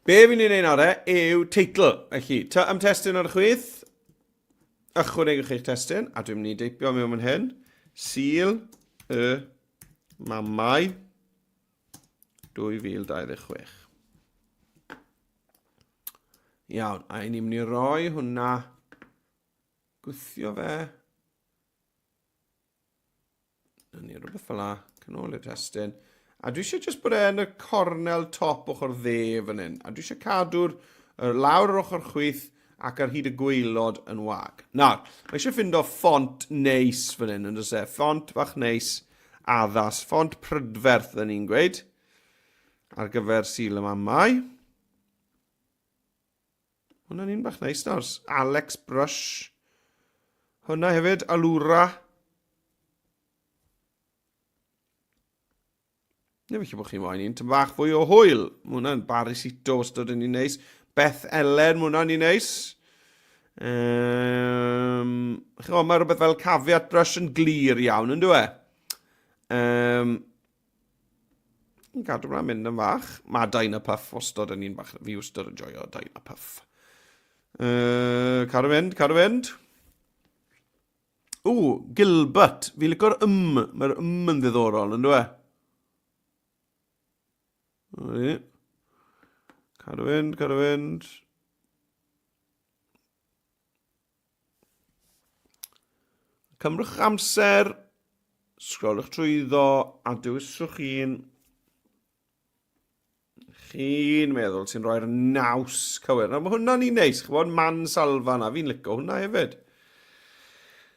Be fi'n ei wneud nawr e, yw teitl. Felly, ty am testun ar y chwith, ychwanegwch eich testun, a dwi'n mynd i deipio mewn fan hyn. Sul y mamau 2026. Iawn, a ni'n mynd i roi hwnna, gwthio fe, Na ni, rhywbeth fel la, canol i'r testun. A dwi eisiau jyst bod e yn y cornel top ochr dde fan hyn. A dwi eisiau cadw'r er, lawr yr ochr chwith ac ar hyd y gwaelod yn wag. Nawr, mae eisiau ffindo ffont neis fan hyn, yn does e? Ffont bach neis, addas, ffont prydferth, dyn ni'n gweud, ar gyfer Sul y Mamau. Hwna'n un bach neis nawr. Alex Brush. Hwna hefyd, Alura. Neu felly bod chi moyn un tyn bach fwy o hwyl. Mae hwnna'n Barisito wastad yn un neis. Beth Ellen, mae hwnna'n un neis. Um, chymod, mae rhywbeth fel caveat brush yn glir iawn, yn dwi? Um, Ni'n cadw hwnna'n mynd yn fach. Mae Dyna Puff wastad yn un bach. Fi wastad yn joio Dyna Puff. Uh, cadw fynd, cadw fynd. O, Gilbert. Fi licio'r ym. Mae'r ym yn ddiddorol, yn dwi? Cadw fynd, cadw fynd. Cymrwch amser, sgrolwch trwyddo a dewiswch un chi'n meddwl sy'n rhoi'r naws cywir. Nawr, mae hwnna'n un neis, chybod, man salfa na, fi'n lico hwnna hefyd.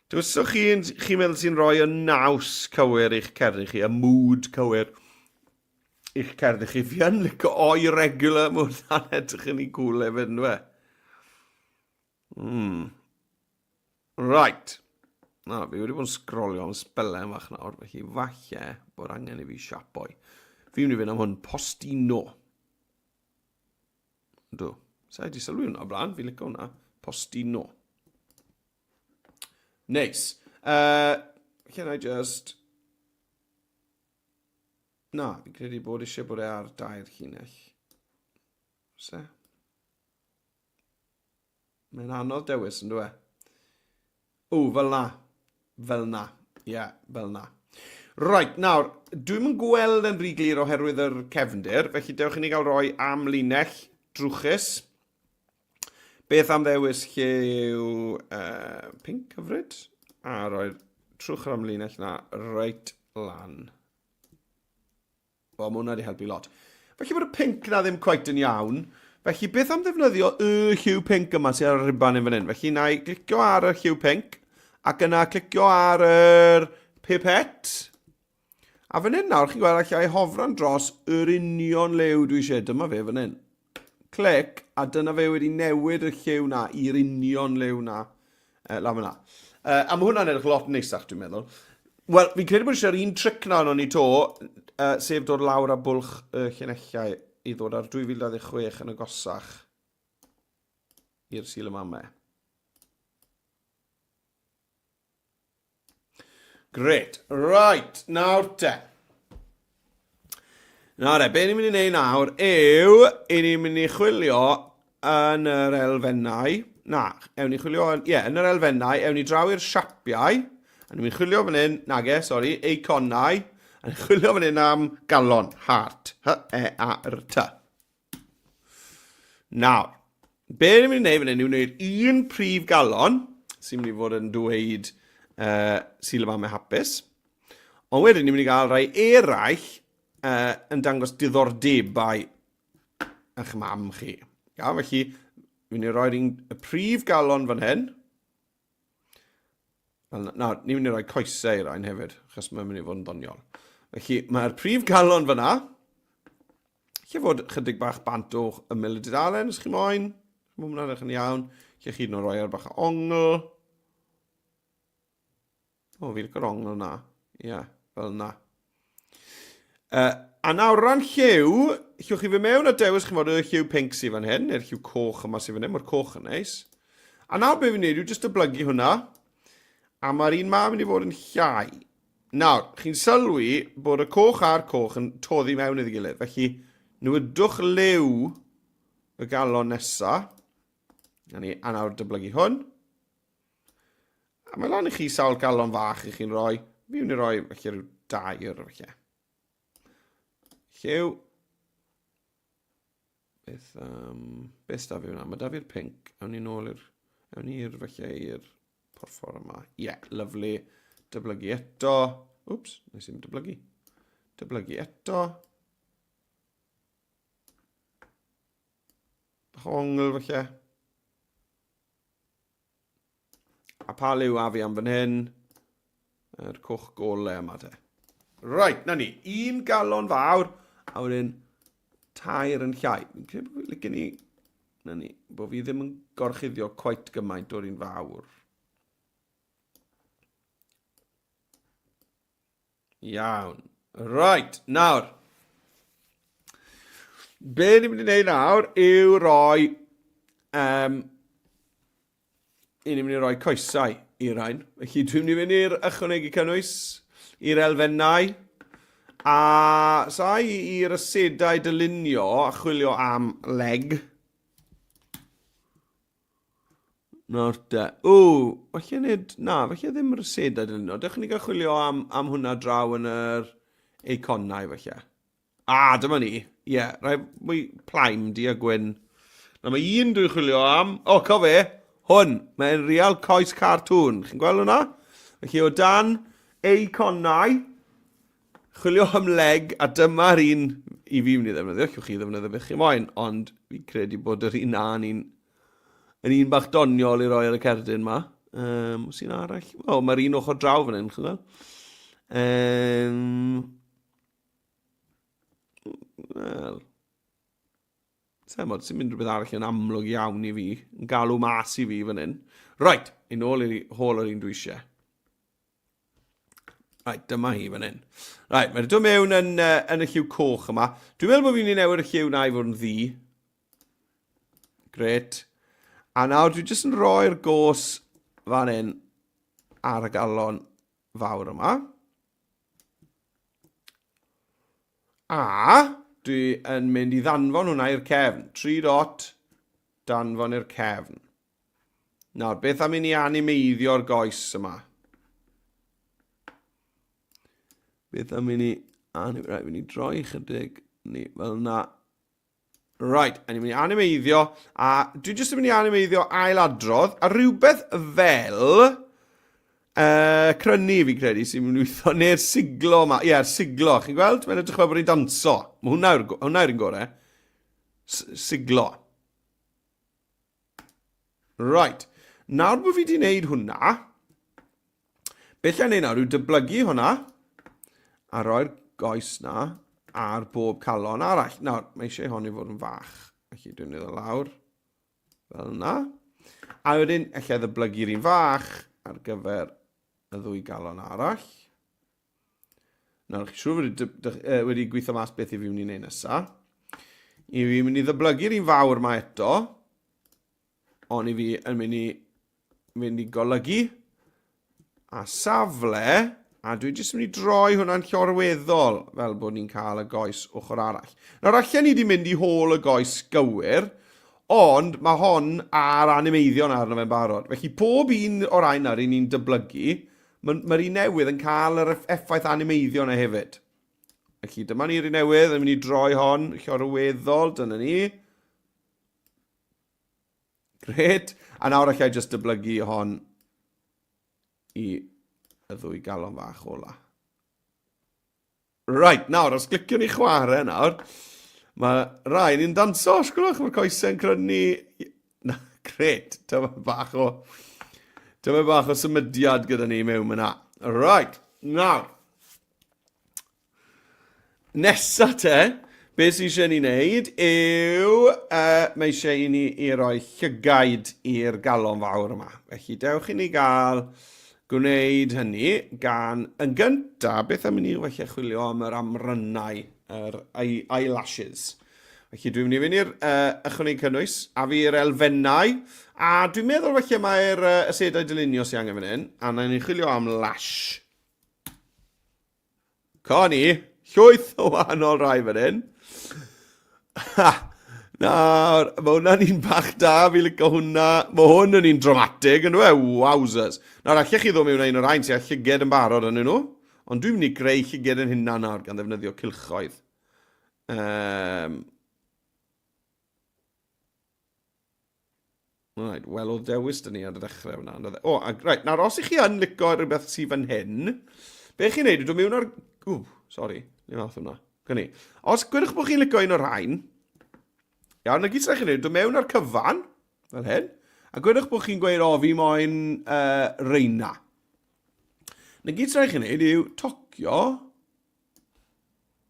Dewiswch un chi'n meddwl sy'n rhoi y naws cywir i'ch cerddi chi, y mood cywir i'ch cerddi chi. Fi yn lico oi regular, mae hwnna'n edrych yn ei cool hefyd, ynddo fe? Mm. Right. Na, fi wedi bod yn sgrolio am sbelen fach nawr, felly falle bod angen i fi siapoi. Fi'n mynd i fynd am hwn, Postino. Dw. Sa i di sylwi hwnna o blaen, fi'n licio hwnna. Postino. Neis. Uh, can I just... Na, fi'n credu bod eisiau bod e ar dair llinell. Se? Mae'n anodd dewis, yn dwi? O, fel na. Fel na. Ie, yeah, fel na. Right, nawr, dwi'n yn gweld yn rhy glir oherwydd yr cefndir, felly dewch i ni gael rhoi am linell drwchus. Beth am ddewis lliw uh, pink hyfryd? A roi'r trwch yr amlinell na reit lan. Wel, mae hwnna wedi helpu lot. Felly bod y pink na ddim quite yn iawn. Felly beth am ddefnyddio y lliw pink yma sydd ar y rhuban yn fan hyn? Felly na i glicio ar y lliw pink ac yna clicio ar yr pipet. A fan hyn nawr, chi'n gweld allai hofran dros yr union liw dwi eisiau. Dyma fe fan hyn. Clic, a dyna fe wedi newid y lliw na i'r union liw na uh, lan fyna. Uh, a mae hwnna'n edrych lot neisach, dwi'n meddwl. Wel, fi'n credu bod eisiau'r un tric na o'n i to, uh, sef dod lawr â bwlch y uh, llinellau i ddod ar 2026 yn agosach i'r Sul y Mamau. Gret. Right, nawr te. Nawr e, be ni'n mynd i wneud nawr yw, i ni'n mynd i chwilio yn yr elfennau. Na, ewn ni chwilio, ie, yeah, yn yr elfennau, ewn ni draw i'r siapiau, A ni'n mynd chwilio fan hyn, nage, sori, eiconau. A ni'n chwilio fan hyn am galon, heart, H-E-A-R-T. Nawr, be ni'n mynd i wneud fan hyn yw wneud un prif galon, sy'n mynd i fod yn dweud uh, Sul y Famau Hapus. Ond wedyn ni'n mynd i gael rhai eraill uh, yn dangos diddordebau eich mam chi. Iawn, felly, fi'n mynd i roi'r un, y prif galon fan hyn. Wel, nawr, ni'n mynd i roi coesau i rhain hefyd, achos mae'n mynd i fod yn ddoniol. Felly, mae'r prif galon fyna. Lle fod chydig bach bant o ymyl y dudalen, os chi moyn. Mae hwnna'n edrych yn iawn. Lle chi'n rhoi ar bach o ongl. O, fi'n licio'r ongl na. Ie, yeah, fel na. Uh, a nawr ran lliw, llwch chi fy mewn a dewis chi'n fod y lliw pink sydd fan hyn, neu'r lliw coch yma sydd fan hyn, mae'r coch yn neis. A nawr be fi'n neud yw jyst dyblygu hwnna, a mae'r un ma mynd i fod yn llai. Nawr, chi'n sylwi bod y coch a'r coch yn toddi mewn iddi gilydd, felly newidwch liw y galon nesa. Na ni, a nawr dyblygu hwn. A mae lan i chi sawl galon fach i chi'n rhoi. Fi mynd i roi felly rhyw dair felly. Lliw. Beth, um, beth da fi hwnna? Mae da fi'r pink. Awn ni nôl i'r... Awn ni i'r felly i'r porffor yma. Ie, yeah, lyflu. Dyblygu eto. Wps, nes i'm dyblygu. Dyblygu eto. Bach o ongl felly. A pa liw a fi am fan hyn? Yr coch gole yma te. Right, na ni. Un galon fawr, a wedyn tair yn llai. Fi'n credu bod fi'n licen i... Na ni, bod fi ddim yn gorchuddio quite gymaint o'r un fawr. Iawn. Right, nawr. Be ni'n mynd i wneud nawr yw roi... Um, i ni'n mynd i roi coesau i rhain. Felly dwi'n mynd i fynd i'r ychwanegu cynnwys, i'r elfennau, a sa'i i'r asedau dylunio a chwilio am leg. Nawr te. O, falle nid... Na, falle ddim yr asedau dylunio. Dewch i ni gael chwilio am, am hwnna draw yn yr eiconau falle. Ah, dyma ni. Ie, yeah, rhai mwy plaen, di a gwyn. Na, mae un dwi'n chwilio am. O, oh, co fe. Hwn. Mae'n real coes cartoon. Chi'n gweld hwnna? Felly, o dan eiconau, chwilio am leg, a dyma'r un i fi mynd i ddefnyddio. Llwch chi ddefnyddio beth chi moyn, ond fi'n credu bod yr un na yn un, yn un bach doniol i roi ar y cerdyn ma. Um, sy'n arall? O, oh, mae'r un ochr draw fan hyn, chi'n gweld? Um, Wel... Sa'n bod, sy'n mynd rhywbeth arall yn amlwg iawn i fi, yn galw mas i fi fan hyn. Right, i nôl i'r hôl yr un dwi eisiau. Right, dyma hi fan hyn. Right, mae'n dod mewn yn, uh, yn y lliw coch yma. Dwi'n meddwl bod fi'n mynd i newid y lliw na i fod yn ddu. Gret. A nawr dwi jyst yn rhoi'r gos fan hyn ar y galon fawr yma. A dwi yn mynd i ddanfon hwnna i'r cefn. 3 dot, danfon i'r cefn. Nawr, beth am i ni animeiddio'r goes yma? Beth am i ni... Anim, right, fi'n i droi chydig ni fel na. Right, a ni'n mynd i animeiddio, a dwi jyst yn mynd i animeiddio ailadrodd, a rhywbeth fel uh, crynu fi'n credu sy'n mynd i weithio, neu'r siglo yma, ie, yeah, siglo, chi'n gweld? Mae'n edrych fel bod ni'n danso. Mae hwnna yw'r hwnna yw'r un gorau. Siglo. Right, nawr bod fi wedi gwneud hwnna, Beth lle wneud nawr yw dyblygu hwnna a roi'r goes na ar bob calon arall. Nawr, mae eisiau hon i fod yn fach. Felly dwi'n mynd o lawr fel yna. A wedyn, allai ddyblygu'r un fach ar gyfer y ddwy galon arall. Nawr, chi'n siŵr wedi, wedi gweithio mas beth i fi mynd i wneud nesaf. I fi mynd i ddyblygu'r un fawr yma eto. Ond i fi yn mynd i mynd i golygu a safle, a dwi jyst yn mynd i droi hwnna'n llorweddol fel bod ni'n cael y goes ochr arall. Nawr, allan ni wedi mynd i hôl y goes gywir, ond mae hon ar animeiddion arno fe'n barod. Felly pob un o'r rhain nawr, ni'n dyblygu. Mae'r ma un newydd yn cael yr effaith animeiddio yna hefyd. Felly dyma ni'r un newydd, yn mynd i droi hon, llorweddol, dyna ni. Gret. A nawr allai jyst dyblygu hon i y ddwy galon fach ola. Right, nawr, os cliciwn ni chwarae nawr, mae rai ni'n danso, sgwlwch, mae'r coesau'n crynu. Na, gret, dyma bach o, dyma bach o symudiad gyda ni mewn yna. Right, nawr. Nesa te, be sy'n eisiau ni wneud yw, uh, mae eisiau i ni i roi llygaid i'r galon fawr yma. Felly dewch i ni gael Gwneud hynny gan, yn gyntaf, beth am i ni felly chwilio am yr amrynnau, yr eyelashes. Felly dwi'n mynd i fynd i'r uh, ychwanegu cynnwys, a fi i'r elfennau, a dwi'n meddwl felly mae'r uh, asedau dylunio sy'n angen fan hyn, a na ni'n chwilio am lash. Co ni, llwyth o wahanol rai fan hyn. Ha! Nawr, mae hwnna'n un bach da, fi licio hwnna. Mae hwn yn un dramatig, yn dweud, wowzers. Nawr, allech chi ddod mewn un o'r rhain sy'n llyged yn barod yn nhw, ond dwi'n mynd i greu llyged yn hynna nawr gan ddefnyddio cylchoedd. Um, Right, wel oedd dewis dyn ni ar y dechrau fyna. O, oh, a, right, nawr os ych chi yn licio rhywbeth sydd fan hyn, be chi'n neud yw dod mewn ar... Ww, sori, ni fath hwnna. Gwni. Os gwirwch bod chi'n licio un o'r rhain, iawn, na gyd sy'n chi'n neud, dod mewn ar cyfan, fel hyn, a gwirwch bod chi'n gweud, o, fi moyn uh, reina. Na gyd sy'n chi'n neud yw tocio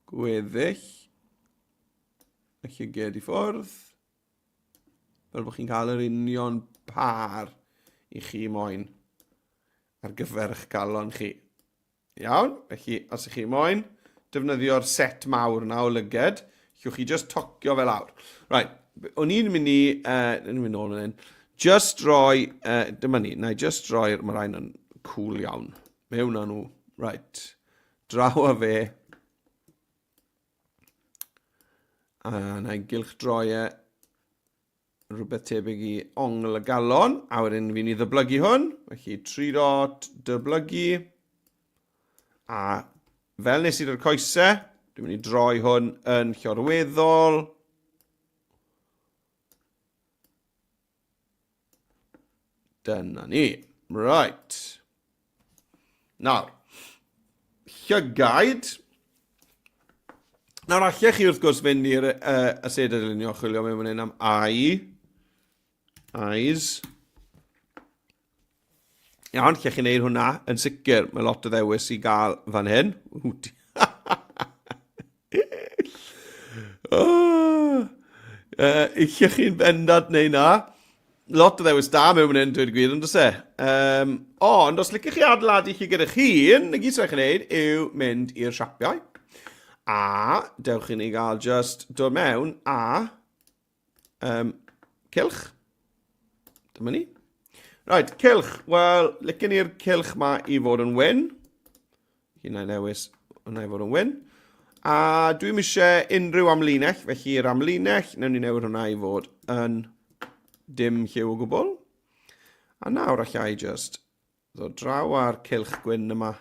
gweddill y llyged i ffwrdd. Fel bod chi'n cael yr union par i chi moyn ar gyfer eich galon chi. Iawn, felly os ych chi moyn defnyddio'r set mawr yna o lyged, llwch chi just tocio fel awr. Right, o'n i'n mynd i, uh, o'n i'n mynd nôl yn hyn, just roi, uh, dyma ni, na i just roi'r, mae rhain yn cool iawn. Mewn â nhw, right, draw â fe, A na i gylchdroi e rhywbeth tebyg i ongl y galon. A wedyn fi'n i ddyblygu hwn. Felly 3 dot dyblygu. A fel nes i'r coesau, dwi'n mynd i droi hwn yn llorweddol. Dyna ni. Right. Nawr, llygaid. Nawr, allech chi wrth gwrs fynd i'r uh, asedau dylunio chwilio mewn fan hyn am eye. Eyes. Iawn, lle chi'n neud hwnna, yn sicr, mae lot o ddewis i gael fan hyn. oh, uh, lle chi'n bendant neu na. Lot o ddewis da mewn fan hyn, dweud y gwir, yn does e? Um, ond, os licech chi adeiladu chi gyda'ch hun, y gyd sy'n chi'n neud yw mynd i'r siapiau. A dewch i ni gael just dod mewn a um, cylch. Dyma ni. Right, cylch. Wel, licen ni'r cylch ma i fod yn wyn. Hynna i newis hwnna i fod yn wyn. A dwi'n eisiau unrhyw amlinell, felly i'r amlinell, newn ni newid hwnna i fod yn dim lliw o gwbl. A nawr allai just ddod draw ar cylch gwyn yma.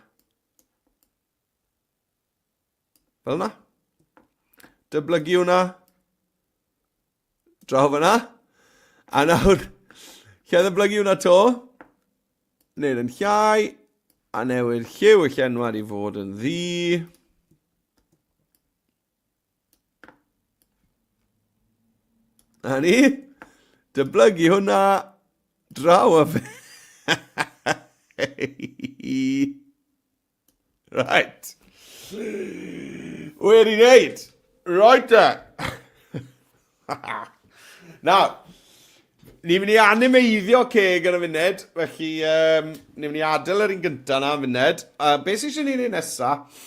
Fel yna. Dyblygu hwnna. Draw fyna. A nawr, lle ddyblygu hwnna to. Wneud yn llai. A newid lliw y llenwad i fod yn ddu. Na ni. Dyblygu hwnna. Draw a fe. Right. Wedi wneud. Right te. Nawr, ni'n mynd i animeiddio ceg yn y funud, felly um, ni'n mynd i adael yr un gyntaf na yn funud. Uh, beth sy'n eisiau ni'n ei nesaf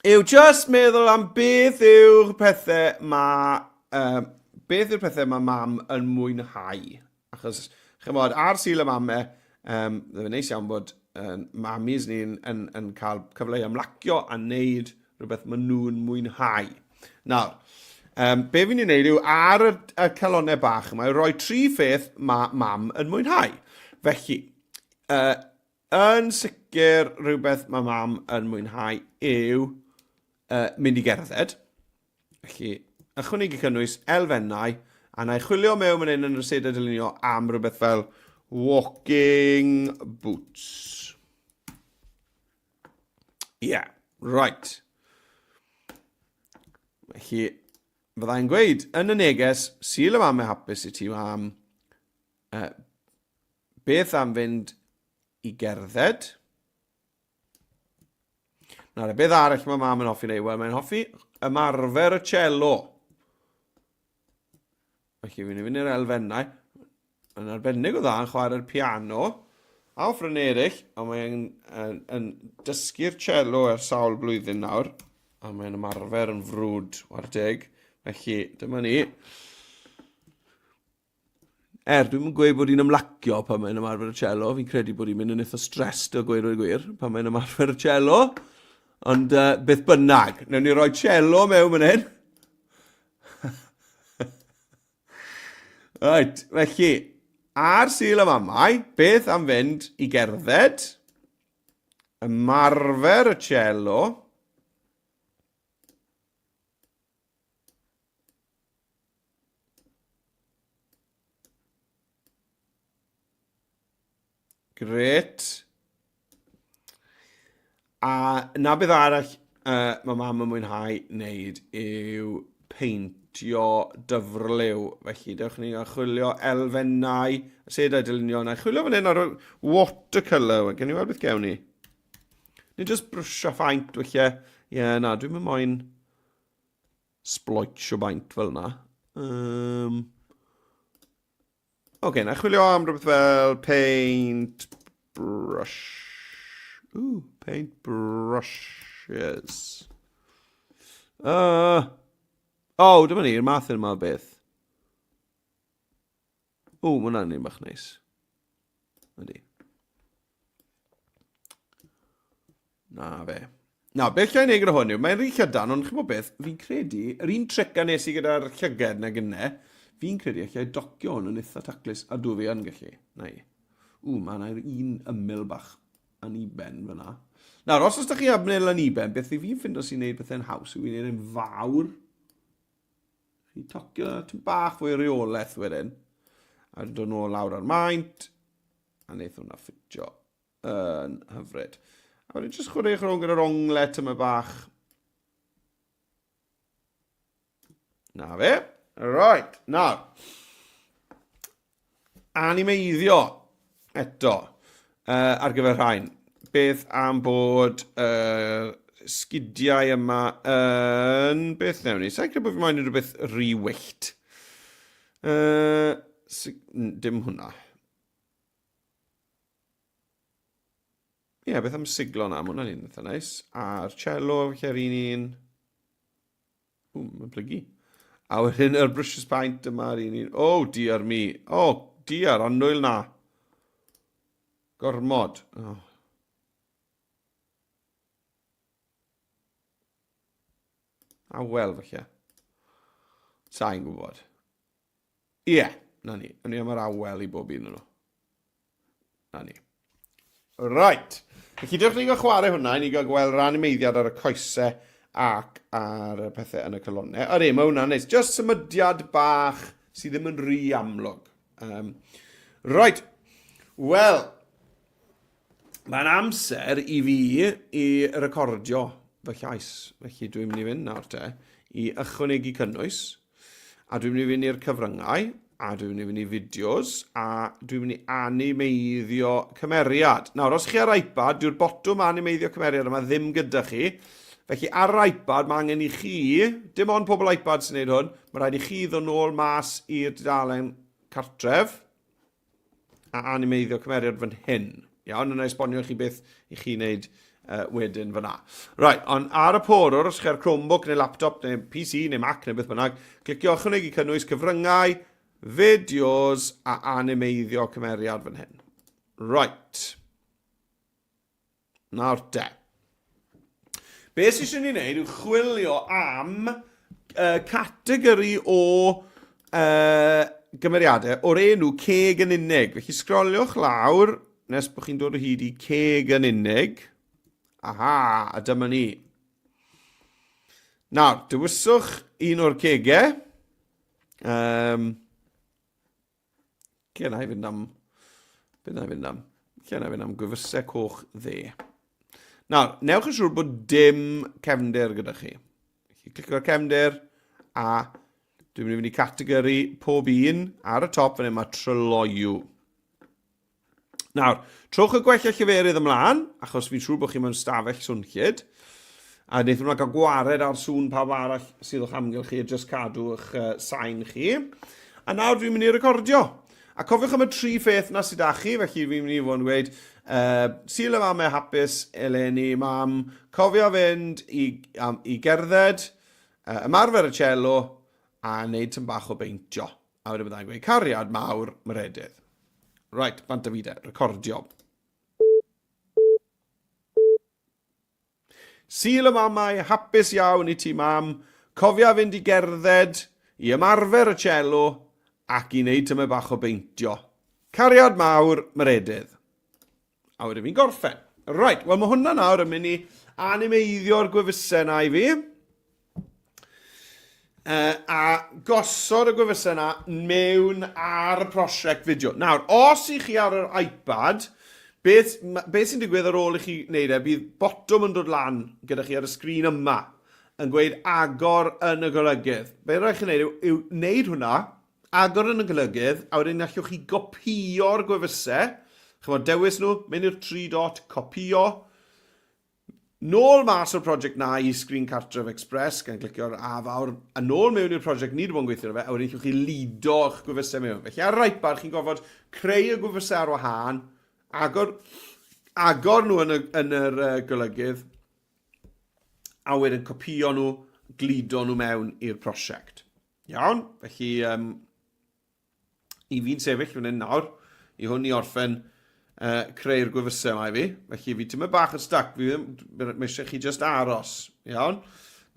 yw just meddwl am beth yw'r pethau mae um, beth yw'r pethau mae mam yn mwynhau. Achos, chymod, ar Sul y Mame, um, dde fe'n neis iawn bod um, mamis ni'n yn, yn cael cyfle i ymlacio a wneud rhywbeth maen nhw'n mwynhau. Nawr, um, be fi'n ei wneud yw ar y, y calonau bach yma, roi tri pheth mae mam yn mwynhau. Felly, uh, Yn sicr, rhywbeth mae mam yn mwynhau yw mynd i gerdded. Felly, ychwanegu cynnwys elfennau, a na i chwilio mewn fan hyn yn yr asedau dylunio am rhywbeth fel walking boots. Ie, yeah, right. Felly, fyddai'n gweud yn y neges, Sul y Mamau Hapus i ti, mam, beth am fynd i gerdded? Nawr, beth arall mae mam yn hoffi wneud? Wel, mae'n hoffi ymarfer y cello. Felly, fi'n mynd i'r elfennau. Yn arbennig o dda yn chwarae'r piano a offryn eraill, a mae'n yn, yn dysgu'r cello ers sawl blwyddyn nawr, a mae'n ymarfer yn frwd, war deg. Felly, dyma ni. Er, dwi'm yn gweud bod hi'n ymlacio pan mae'n ymarfer y cello. Fi'n credu bod hi'n mynd yn eitha stressed o gweud o'r gwir pan mae'n ymarfer y cello. Ond beth bynnag, newn ni roi cello mewn fan hyn. Right, felly, ar Sul y Mamau, beth am fynd i gerdded, ymarfer y cello, Gret. A na beth arall mae mam yn mwynhau wneud yw peintio dyfrliw. Felly, dewch ni a chwilio elfennau, asedau dylunio. Na i chwilio fan hyn ar watercolour. Gen i weld beth gewn ni. Nid just brwsio phaint, felly. Ie, yeah, na, dwi'n mynd moyn sbloetio baint fel yna. Oce, okay, na chwilio am rhywbeth fel paint brush. Ooh, paint brushes. Oh, dyma ni'r math yma o beth. O, mae hwnna'n un bach neis. Ydy. Na fe. Na, beth llai wneud gyda hwn yw, mae'n rhy llydan, ond chi'n bod beth, fi'n credu, yr un tric a nes i gyda'r llyged na gynne, fi'n credu allai docio hwn yn eitha taclus, a dw fi yn gallu. Na i. Ww, mae yna un ymyl bach aniben fyna. Nawr, os oes da chi ymyl aniben, beth i fi'n ffindo sy'n neud pethau'n haws yw i'n neud e'n fawr. Chi'n tocio tyn bach fwy o reolaeth wedyn. A dod nôl lawr ar maint. A wneith hwnna ffitio yn hyfryd. A wedyn jyst chwaraewch rownd gyda'r ongle tyma bach. Na fe. Right, nawr. Animeiddio eto ar gyfer rhain. Beth am bod uh, sgidiau yma yn... Beth newn ni? Sa'n credu bod fi moyn unrhyw beth rhy wyllt. Dim hwnna. Ie, yeah, beth am siglo na? Mae hwnna'n un eitha neis. A'r cello, felly'r un un. Ww, mae'n plygu. A wedyn yr brushes paint yma'r un un. Oh, dear me. Oh, dear, annwyl na. Gormod. Oh. A wel, falle. Sa'n gwybod. Ie, yeah, na ni. O'n i am yr awel i bob un o'n nhw. Na ni. Right. Felly dewch ni gael chwarae hwnna, i ni gael gweld yr animeiddiad ar y coesau ac ar y pethau yn y colonnau. Ydy, mae hwnna'n neis. Just symudiad bach sydd ddim yn rhy amlwg. Right. Wel, mae'n amser i fi i recordio fy llais. Felly dwi'n mynd i fynd nawr te i ychwanegu cynnwys. A dwi'n mynd i fynd i'r cyfryngau, a dwi'n mynd i fynd i fideos, a dwi'n mynd i animeiddio cymeriad. Nawr, os chi ar iPad, dyw'r botwm animeiddio cymeriad yma ddim gyda chi. Felly ar yr iPad, mae angen i chi, dim ond pobl iPad sy'n gwneud hwn, mae rhaid i chi ddod nôl mas i'r dudalen cartref, a animeiddio cymeriad fan hyn. Iawn, yna esbonio i chi beth i chi wneud wedyn fyna. Right, ond ar y porwr, os chi ar Chromebook neu laptop neu PC neu Mac neu beth bynnag, clicio ychwanegu cynnwys cyfryngau, fideos a animeiddio cymeriad fan hyn. Right. Nawr te. Be sydd eisiau ni wneud yw chwilio am categori o gymeriadau o'r enw ceg yn unig. Felly sgroliwch lawr. nes bod chi'n dod o hyd i ceg yn unig. Aha, a dyma ni. Nawr, dewiswch un o'r cegau. Um, lle na i fynd am... Be na i fynd am? Lle na i fynd am gwefusau coch dde. Nawr, newch yn siŵr bod dim cefndir gyda chi. Felly, clicio'r cefndir a dwi'n mynd i fynd i categori pob un. Ar y top fan hyn mae tryloyw. Nawr, trowch y gwella lleferydd ymlaen, achos fi'n siŵr bod chi mewn stafell swnllyd, a wnaethon nhw gael gwared ar sŵn pawb arall sydd o'ch amgylch chi a jyst cadw eich sain chi. A nawr dwi'n mynd i recordio. A cofiwch am y tri pheth na sydd â chi, felly fi'n mynd i fod yn dweud, Sul y Mamau Hapus eleni, mam, cofio fynd i, um, i gerdded, ymarfer y cello, a wneud tyn bach o beintio. A wedyn byddai'n gweud cariad mawr, Meredydd. Right, bant a fi de, recordio. Sul y mamau, hapus iawn i ti mam. Cofia fynd i gerdded, i ymarfer y cello, ac i wneud tymed bach o beintio. Cariad mawr, Meredydd. A wedyn fi'n gorffen. Right, wel mae hwnna nawr yn mynd i animeiddio'r gwefusau na i fi. A gosod y gwefusau na mewn ar y prosiect fideo. Nawr, os i chi ar yr iPad, beth, beth sy'n digwydd ar ôl i chi wneud e, bydd botwm yn dod lan gyda chi ar y sgrin yma yn gweud agor yn y golygydd. Be rhaid chi wneud yw, yw wneud hwnna, Agor yn y golygydd, a wedyn allwch chi gopïo'r gwefusau. Chymod, dewis nhw, mynd i'r tri dot, copïo. Nôl mas o'r prosiect na i sgrin cartref Express, gan glicio'r A fawr, a nôl mewn i'r prosiect ni wedi bod yn gweithio ar fe, a wedyn allwch chi ludo eich gwefusau mewn. Felly ar yr iPad, chi'n gorfod creu y gwefusau ar wahân, agor, agor nhw yn, y, yn yr uh, golygydd, a wedyn copïo nhw, gludo nhw mewn i'r prosiect. Iawn, felly um, i fi'n sefyll fan hyn nawr, i hwn i orffen creu'r gwefusau yma i fi. Felly fi teimlo bach yn stuck, fi ddim, mae eisiau chi just aros. Iawn?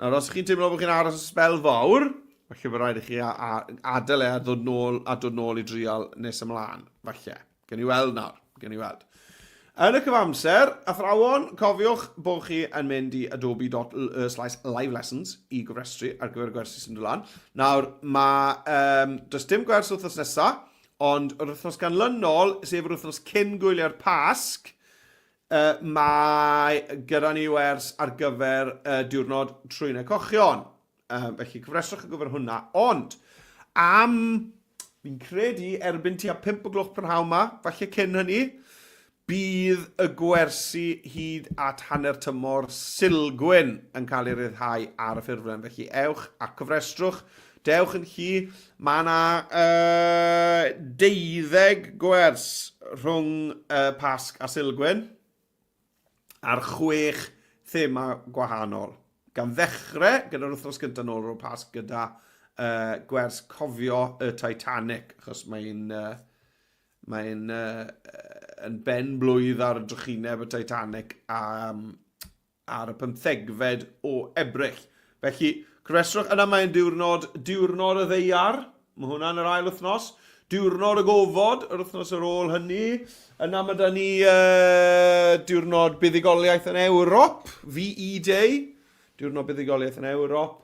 Nawr, os chi'n teimlo bod chi'n aros y sbel fawr, felly mae rhaid i chi a, a, adael e a dod nôl, a dod nôl i drial nes ymlaen, falle. Gen i weld nawr, gen i weld. Yn y cyfamser, athrawon, cofiwch bod chi yn mynd i adobe.ly/live lessons i gofrestru ar gyfer y gwersi sy'n dod lan. Nawr, mae, um, does dim gwers wythnos nesaf, ond yr wythnos ganlynol, sef yr wythnos cyn gwyliau'r Pasg, uh, mae gyda ni wers ar gyfer uh, diwrnod Trwynau Cochion. Felly cyfrestrwch ar gyfer hwnna. Ond, am, fi'n credu, erbyn tua 5 o gloch prynhawn ma, falle cyn hynny, bydd y gwersi hyd at hanner tymor Sulgwyn yn cael ei ryddhau ar y ffurflen. Felly ewch a cyfrestrwch, dewch yn llu. Mae yna uh, deuddeg gwers rhwng uh, Pasg a Sulgwyn. ar chwech thema gwahanol. Gan ddechrau gyda'r wythnos gyntaf nôl ar ôl Pasg gyda uh, gwers cofio y Titanic, achos mae'n uh, mae'n uh, yn ben blwydd ar y drychineb y Titanic um, ar y pymthegfed o Ebrill. Felly, cofrestrwch, yna mae'n diwrnod, diwrnod y ddeiar, mae hwnna'n yr ail wythnos, diwrnod y gofod, yr wythnos ar ôl hynny. Yna mae da ni uh, diwrnod buddugoliaeth yn Ewrop, VE Day, diwrnod buddugoliaeth yn Ewrop,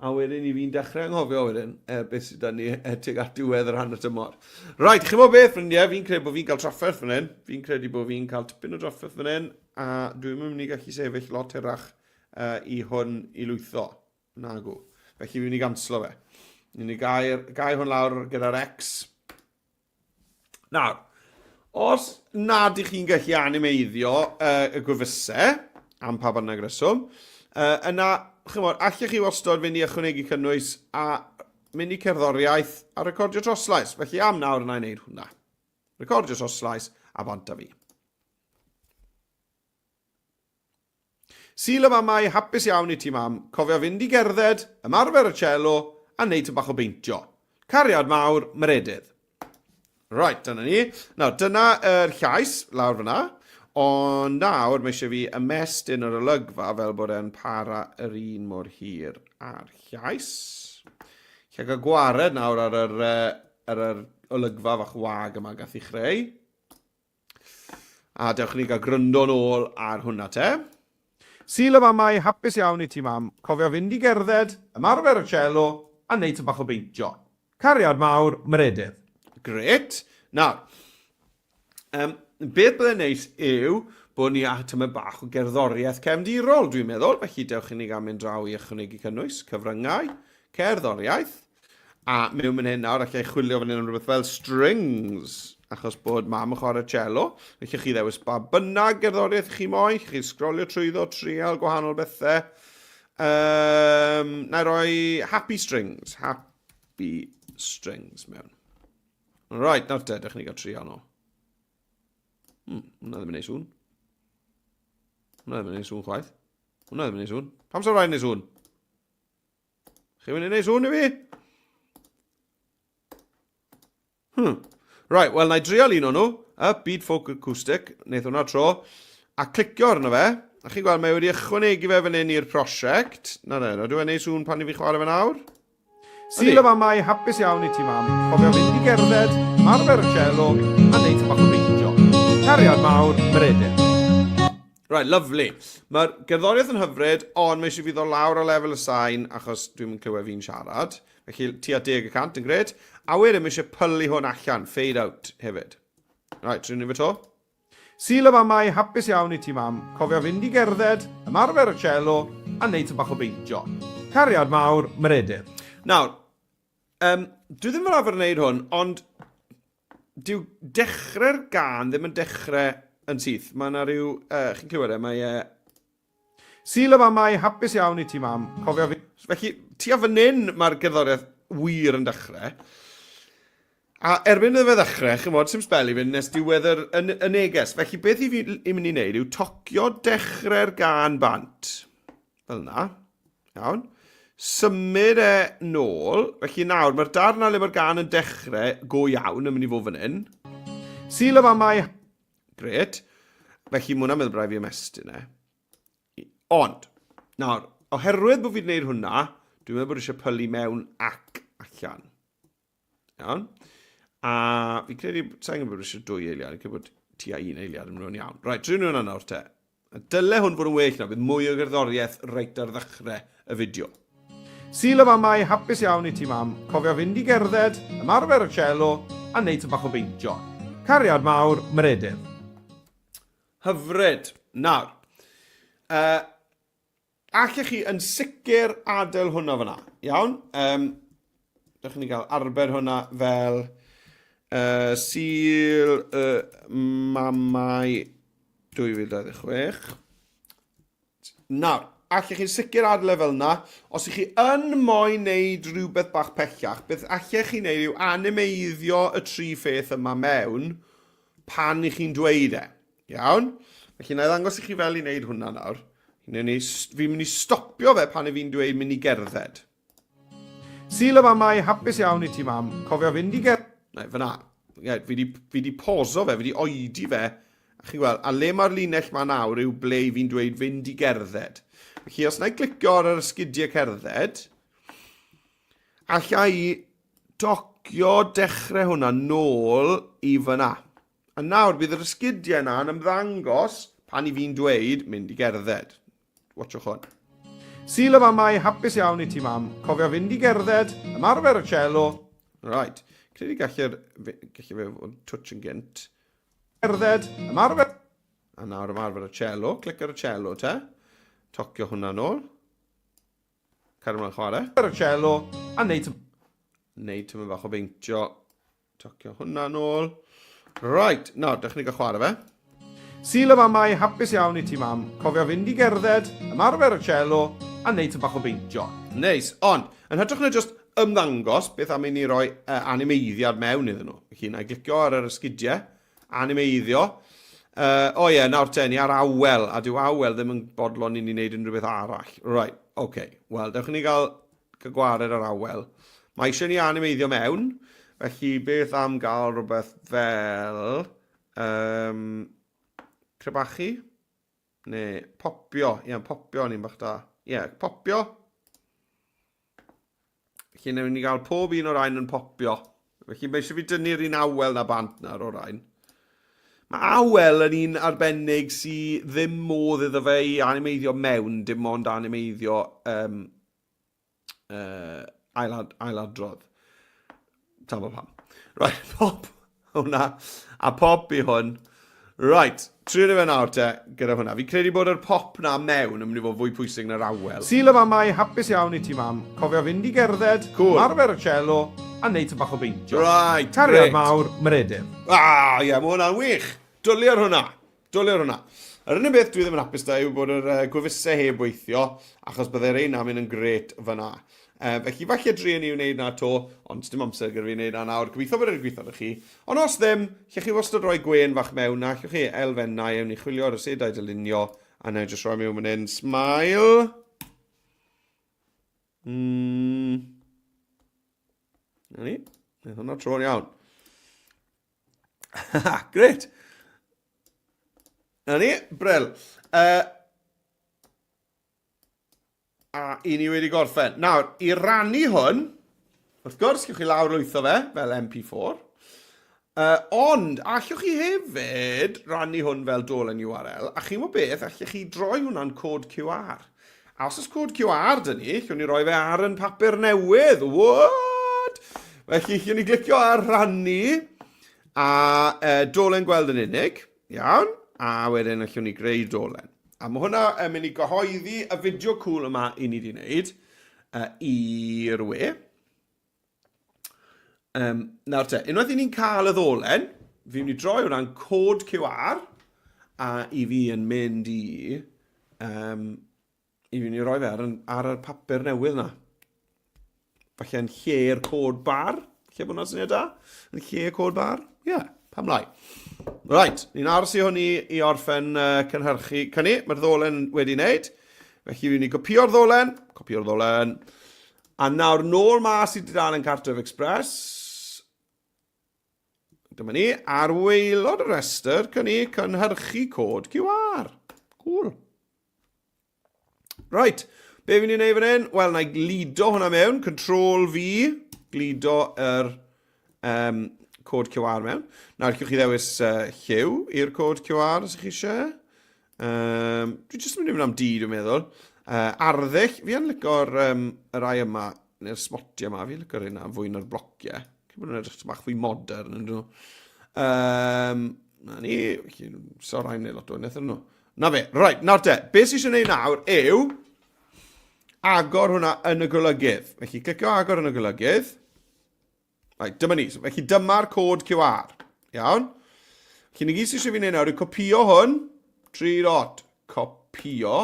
a wedyn i fi'n dechrau anghofio wedyn e, beth sydd da ni e, tuag at diwedd yr hanner tymor. Right, chi'n bod beth, ffrindiau, fi'n credu bod fi'n cael trafferth fan hyn. Fi'n credu bod fi'n cael tipyn o drafferth fan hyn, a dwi'n mynd i gallu sefyll lot hirach uh, i hwn i lwytho. Nagw. Felly fi'n mynd i ganslo fe. Ni'n mynd i gau, gau hwn lawr gyda'r X. Nawr, os nad ych chi'n gallu animeiddio uh, y gwefusau, am pa bynnag reswm, uh, yna, chymod, allech chi wastod fynd i ychwanegu cynnwys a mynd i cerddoriaeth a recordio troslais. Felly am nawr yna i wneud hwnna. Recordio troslais a bant a fi. Sul y mamau, hapus iawn i ti mam, cofio fynd i gerdded, ymarfer y cello, a neud tyn bach o beintio. Cariad mawr, Meredydd. Right, dyna ni. Nawr, dyna yr llais, lawr fyna. Ond nawr, mae eisiau fi ymestyn yr olygfa fel bod e'n para yr un mor hir a'r llais. Lle gael gwared nawr ar yr, ar yr olygfa fach wag yma gath i chreu. A dewch i ni gael gryndo nôl ar hwnna te. Sul y Mamau, hapus iawn i ti mam. Cofio fynd i gerdded, ymarfer y cello, a neud tym bach o beintio. Cariad mawr, Meredydd. Grêt. Nawr, um, beth byddai'n neis yw bod ni â tymed bach o gerddoriaeth cefndirol, dwi'n meddwl. Felly dewch i ni gael mynd draw i ychwanegu cynnwys, cyfryngau, cerddoriaeth. A mewn fan hyn nawr, allai chwilio fan hyn am rhywbeth fel strings, achos bod mam yn chwarae cello. Felly chi ddewis ba bynnag gerddoriaeth chi moyn, chi sgrolio trwyddo, trial gwahanol bethau. Um, na i roi happy strings, happy strings mewn. Right, nawr te, dych ni gael trial nhw. Hwnna ddim yn neud sŵn. Hwnna ddim yn neud sŵn chwaith. Hwnna ddim yn neud sŵn. Pam sa'n rhaid neud sŵn? Chi'n mynd i wneud sŵn i fi? Right, wel, na i drial un o'n nhw. Upbeat Folk Acoustic. Wneith hwnna tro. A clicio arno fe. A chi'n gweld, mae wedi ychwanegu fe fan hyn i'r prosiect. Na, na, na, dwi'n ei sŵn pan i fi chwarae fe nawr. Sul y Mamau, hapus iawn i ti mam. Cofio fynd i gerdded, ymarfer y cello, a neud tym bach o beintio. Cariad mawr, Meredydd. Right, lovely. Mae'r gerddoriaeth yn hyfryd, ond mae eisiau fi ddod lawr o lefel y sain, achos dwi'n mynd clywed fi'n siarad. Felly, tua 10% yn gret. A wedyn, mae eisiau pylu hwn allan, fade out hefyd. Right, trin ni fe to. Sul y Mamau, hapus iawn i ti mam. Cofio fynd i gerdded, ymarfer y cello, a neud tym bach o beintio. Cariad mawr, Meredydd. Nawr, um, dwi ddim fel arfer yn gwneud hwn, ond dyw dechrau'r gân ddim yn dechrau yn syth. Mae yna rhyw... Uh, chi'n clywed e, mae e... Sul y Mamau, hapus iawn i ti mam. Cofio fi... Felly, tua fan hyn mae'r gerddoriaeth wir yn dechrau. A erbyn iddo fe ddechrau, chimod, sim sbel i fynd nes diwedd yr, y, y neges. Felly beth i fi i mynd i wneud yw tocio dechrau'r gân bant. Fel yna. Iawn. Symud e nôl. Felly nawr, mae'r darn na le mae'r gan yn dechrau go iawn yn mynd i fod fan hyn. Sul y Famau. Gret. Felly mae hwnna'n meddwl bod rhaid fi ymestyn e. Ond, nawr, oherwydd bod fi wedi gwneud hwnna, dwi'n meddwl bod eisiau pylu mewn ac allan. Iawn. A fi credu, sa'n gwybod bod eisiau dwy eiliad, fi'n credu bod tua un eiliad yn mynd iawn. Rhaid, trin hwnna nawr te. A dyle hwn fod yn well nawr, bydd mwy o gerddoriaeth reit ar ddechrau y fideo. Sul y Mamau, hapus iawn i ti mam. Cofio fynd i gerdded, ymarfer y cello, a neud tym bach o beintio. Cariad mawr, Meredydd. Hyfryd. Nawr, uh, Allech chi yn sicr adael hwnna fyna. Iawn? Um, dewch ni gael arbed hwnna fel Sul y Mamau 2026. Nawr, allech chi'n sicr adael e fel yna. Os ych chi yn moyn neud rhywbeth bach pellach, beth allech chi neud yw animeiddio y tri pheth yma mewn pan i chi'n dweud e. Iawn? Felly, na i ddangos i chi fel i wneud hwnna nawr. Fi'n mynd i stopio fe pan i fi'n dweud mynd i gerdded. Sul y Mamau, hapus iawn i ti mam. Cofio fynd i ger... Na, fyna. Ie, fi di, fi di poso fe, fi di oedi fe. A chi'n gweld, a le mae'r linell ma nawr yw ble i fi'n dweud fynd i gerdded. Felly, os na i glicio ar yr esgidiau cerdded, alla i docio dechrau hwnna nôl i fyna. A nawr bydd yr esgidiau yna yn ymddangos pan i fi'n dweud mynd i gerdded. Watchwch hwn. Sul y Mamau, hapus iawn i ti mam. Cofio fynd i gerdded, ymarfer y cello. Right. Credu gallu'r gallu fe fod twtsh yn gynt. Gerdded, ymarfer... A nawr ymarfer y cello. Clic ar y cello te. Tocio hwnna nôl. Cario ymlaen chwarae. Ar y cello, a neud... Neud tyma bach o beintio. Tocio hwnna nôl. Right, nawr, dewch ni gael chwarae fe. Sul y Mamau, hapus iawn i ti mam. Cofio fynd i gerdded, ymarfer y cello, a neud tym bach o beintio. Neis, ond, yn hytrach na just ymddangos, beth am i ni roi uh, animeiddiad mewn iddyn nhw? Felly, na i glicio ar yr esgidiau, Animeiddio. Uh, o ie, nawr te, ni ar awel, a dyw awel ddim yn bodlon i ni wneud unrhyw beth arall. Right, oce. Okay. Wel, dewch i ni gael gwared ar awel. Mae eisiau ni animeiddio mewn, felly beth am gael rhywbeth fel um, crebachu? Neu popio. Ie, popio ni'n bach da. Ie, popio. Felly, newn ni gael pob un o'r rhain yn popio. Felly, mae eisiau fi dynnu'r un awel na bant nawr o'r rhain. Mae awel yn un arbennig sy ddim modd iddo fe i animeiddio mewn, dim ond animeiddio um, ailad, ailadrodd. Tafo pam. Right, pop hwnna, a pop i hwn. Right, trio ni fe nawr te, gyda hwnna. Fi'n credu bod yr pop na mewn yn mynd i fod fwy pwysig na'r awel. Sul y mamau, hapus iawn i ti mam. Cofio fynd i gerdded, cool. Ymarfer y cello, a neud tŷ bach o beintio. Right, Cariad great. mawr, Meredydd. Ah, ie, yeah, mae hwnna'n wych. Dwlu ar hwnna. Dwlu ar hwnna. Yr unig beth dwi ddim yn hapus da yw bod yr gwefusau heb weithio, achos byddai'r ein na'n mynd yn gret fyna. Felly falle druan ni wneud na to, ond dim amser gyda fi wneud na nawr. Gobeithio bod e'n gweithio arnoch chi. Ond os ddim, lle chi wastad rhoi gwên fach mewn na, allwch chi elfennau, ewn ni chwilio ar y sedau dylunio, a na i jyst rhoi mewn fan hyn, smile. Na ni, wnaeth hwnna tro'n iawn. Gret. Na ni, bril. A i ni wedi gorffen. Nawr, i rannu hwn, wrth gwrs, gewch chi lawr lwytho fe fel MP4. Ond, allwch chi hefyd rannu hwn fel dolen URL, a chi'n gwybod beth, allwch chi droi hwnna'n cod QR. A os oes cod QR dyn ni, allwn ni roi fe ar yn papur newydd. What? Felly, allwn ni glicio ar rannu, a dolen gweld yn unig, iawn, a wedyn allwn ni greu dolen. A mae hwnna yn mynd i gyhoeddi y fideo cool yma i ni wedi wneud i'r we. Nawr te, unwaith i ni'n cael y ddolen, fi'n mynd i droi hwnna'n cod QR, a i fi yn mynd i... i fi'n mynd i roi fe ar, ar y papur newydd na. Falle yn lle'r cod bar, lle bod hwnna'n syniad da? Yn lle cod bar? Ie, yeah, pam lai. Right, ni'n aros i hwn i, i orffen cynhyrchu. Cynni, mae'r ddolen wedi wneud. Felly fi'n mynd i gopio'r ddolen, copio'r ddolen, A nawr nôl mas i dudalen Cartref Express. Dyma ni, ar waelod y rhestr, cynni cynhyrchu cod QR. Cool. Right, be fi'n ei wneud fan hyn? Wel, na i gludo hwnna mewn, Control V, gludo yr cod QR mewn. Nawr, allwch chi ddewis lliw i'r cod QR os ych chi eisiau. Dwi jyst yn mynd i fynd am D, dwi'n meddwl. Arddull, fi yn lico'r y rai yma, neu'r smotiau yma, fi'n lico'r hynna fwy na'r blociau. Cyn bod nhw'n edrych bach fwy modern yn nhw. Na ni, so rhaid wneud lot o wnaeth nhw. Na fe, right, nawr te, beth sy'n eisiau gwneud nawr yw agor hwnna yn y golygydd. Felly, clicio agor yn y golygydd. Right, dyma ni. So, felly dyma'r cod QR. Iawn? Felly ni gyd sydd eisiau fi wneud nawr yw copio hwn. 3 dot. Copio.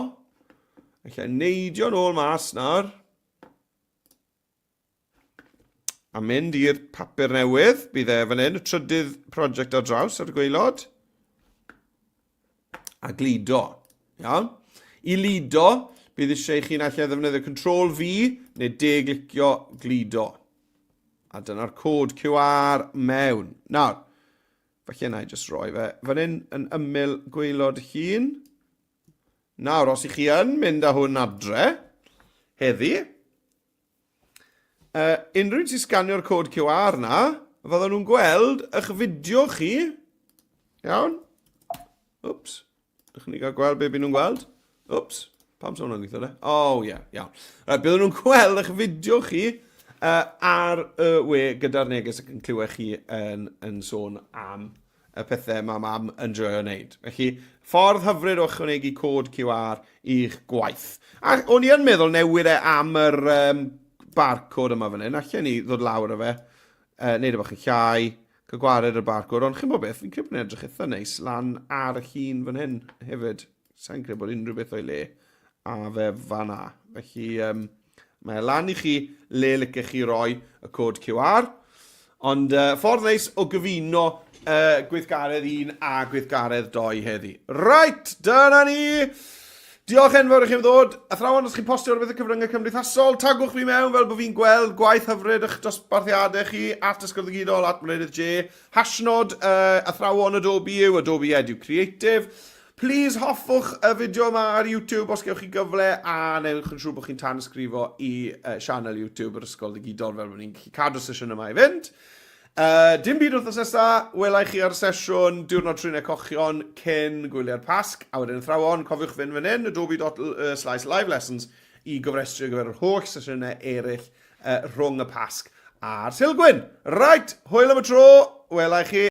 Felly neidio nôl mas nawr. A mynd i'r papur newydd. Bydd e fan hyn, y trydydd prosiect ar draws ar y gwaelod. A gludo. Iawn? I ludo, bydd eisiau i chi naill ai ddefnyddio Control V neu de-glicio gludo. A dyna'r cod QR mewn. Nawr, falle na i jyst roi fe fan hyn yn ymyl gwaelod llun. Nawr, os ych chi yn mynd â hwn adre, heddi, unrhyw un sy'n sganio'r cod QR na, fydden nhw'n gweld eich fideo chi. Iawn? Wps. Dych chi'n cael gweld be byd nhw'n gweld? Wps. Pam sy'n hwnna'n gweithio le? O, oh, ie, yeah, iawn. Right, bydden nhw'n gweld eich fideo chi ar y we gyda'r neges ac yn clywed chi yn, yn sôn am y pethau mae mam yn joio wneud. Felly, ffordd hyfryd o ychwanegu cod QR i'ch gwaith. A o'n i yn meddwl newid e am yr barcode yma fan hyn. Allen ni ddod lawr o fe, neud e bach yn llai, cael gwared y barcode. Ond chi'n bod beth, fi'n credu bod e'n edrych eitha neis lan ar y llun fan hyn hefyd. Sa'n credu bod unrhyw beth o'i le a fe fan'na. Felly, mae e lan i chi le licech chi roi y cod QR. Ond ffordd neis o gyfuno gweithgaredd 1 a gweithgaredd 2 heddi. Right, dyna ni! Diolch enfawr i chi am ddod. Athrawon, os chi'n postio rhywbeth y cyfryngau cymdeithasol, tagwch fi mewn fel bod fi'n gweld gwaith hyfryd eich dosbarthiadau chi, at Ysgol Ddigidol, at Meredydd J. Hashnod athrawon Adobe yw Adobe Edu Creative. Plîs hoffwch y fideo yma ar YouTube os gewch chi gyfle a newch yn siŵr bod chi'n tanysgrifo i sianel YouTube yr Ysgol Ddigidol fel bod ni'n gallu cadw'r sesiwn yma i fynd. Dim byd wythnos nesa, wela i chi ar sesiwn Diwrnod Trwynau Cochion cyn gwyliau'r Pasg, a wedyn athrawon, cofiwch fynd fan hyn, adobe.slash live lessons, i gofrestru ar gyfer yr holl sesiynau eraill rhwng y Pasg a'r Sulgwyn. Right, hwyl am y tro, wela i chi.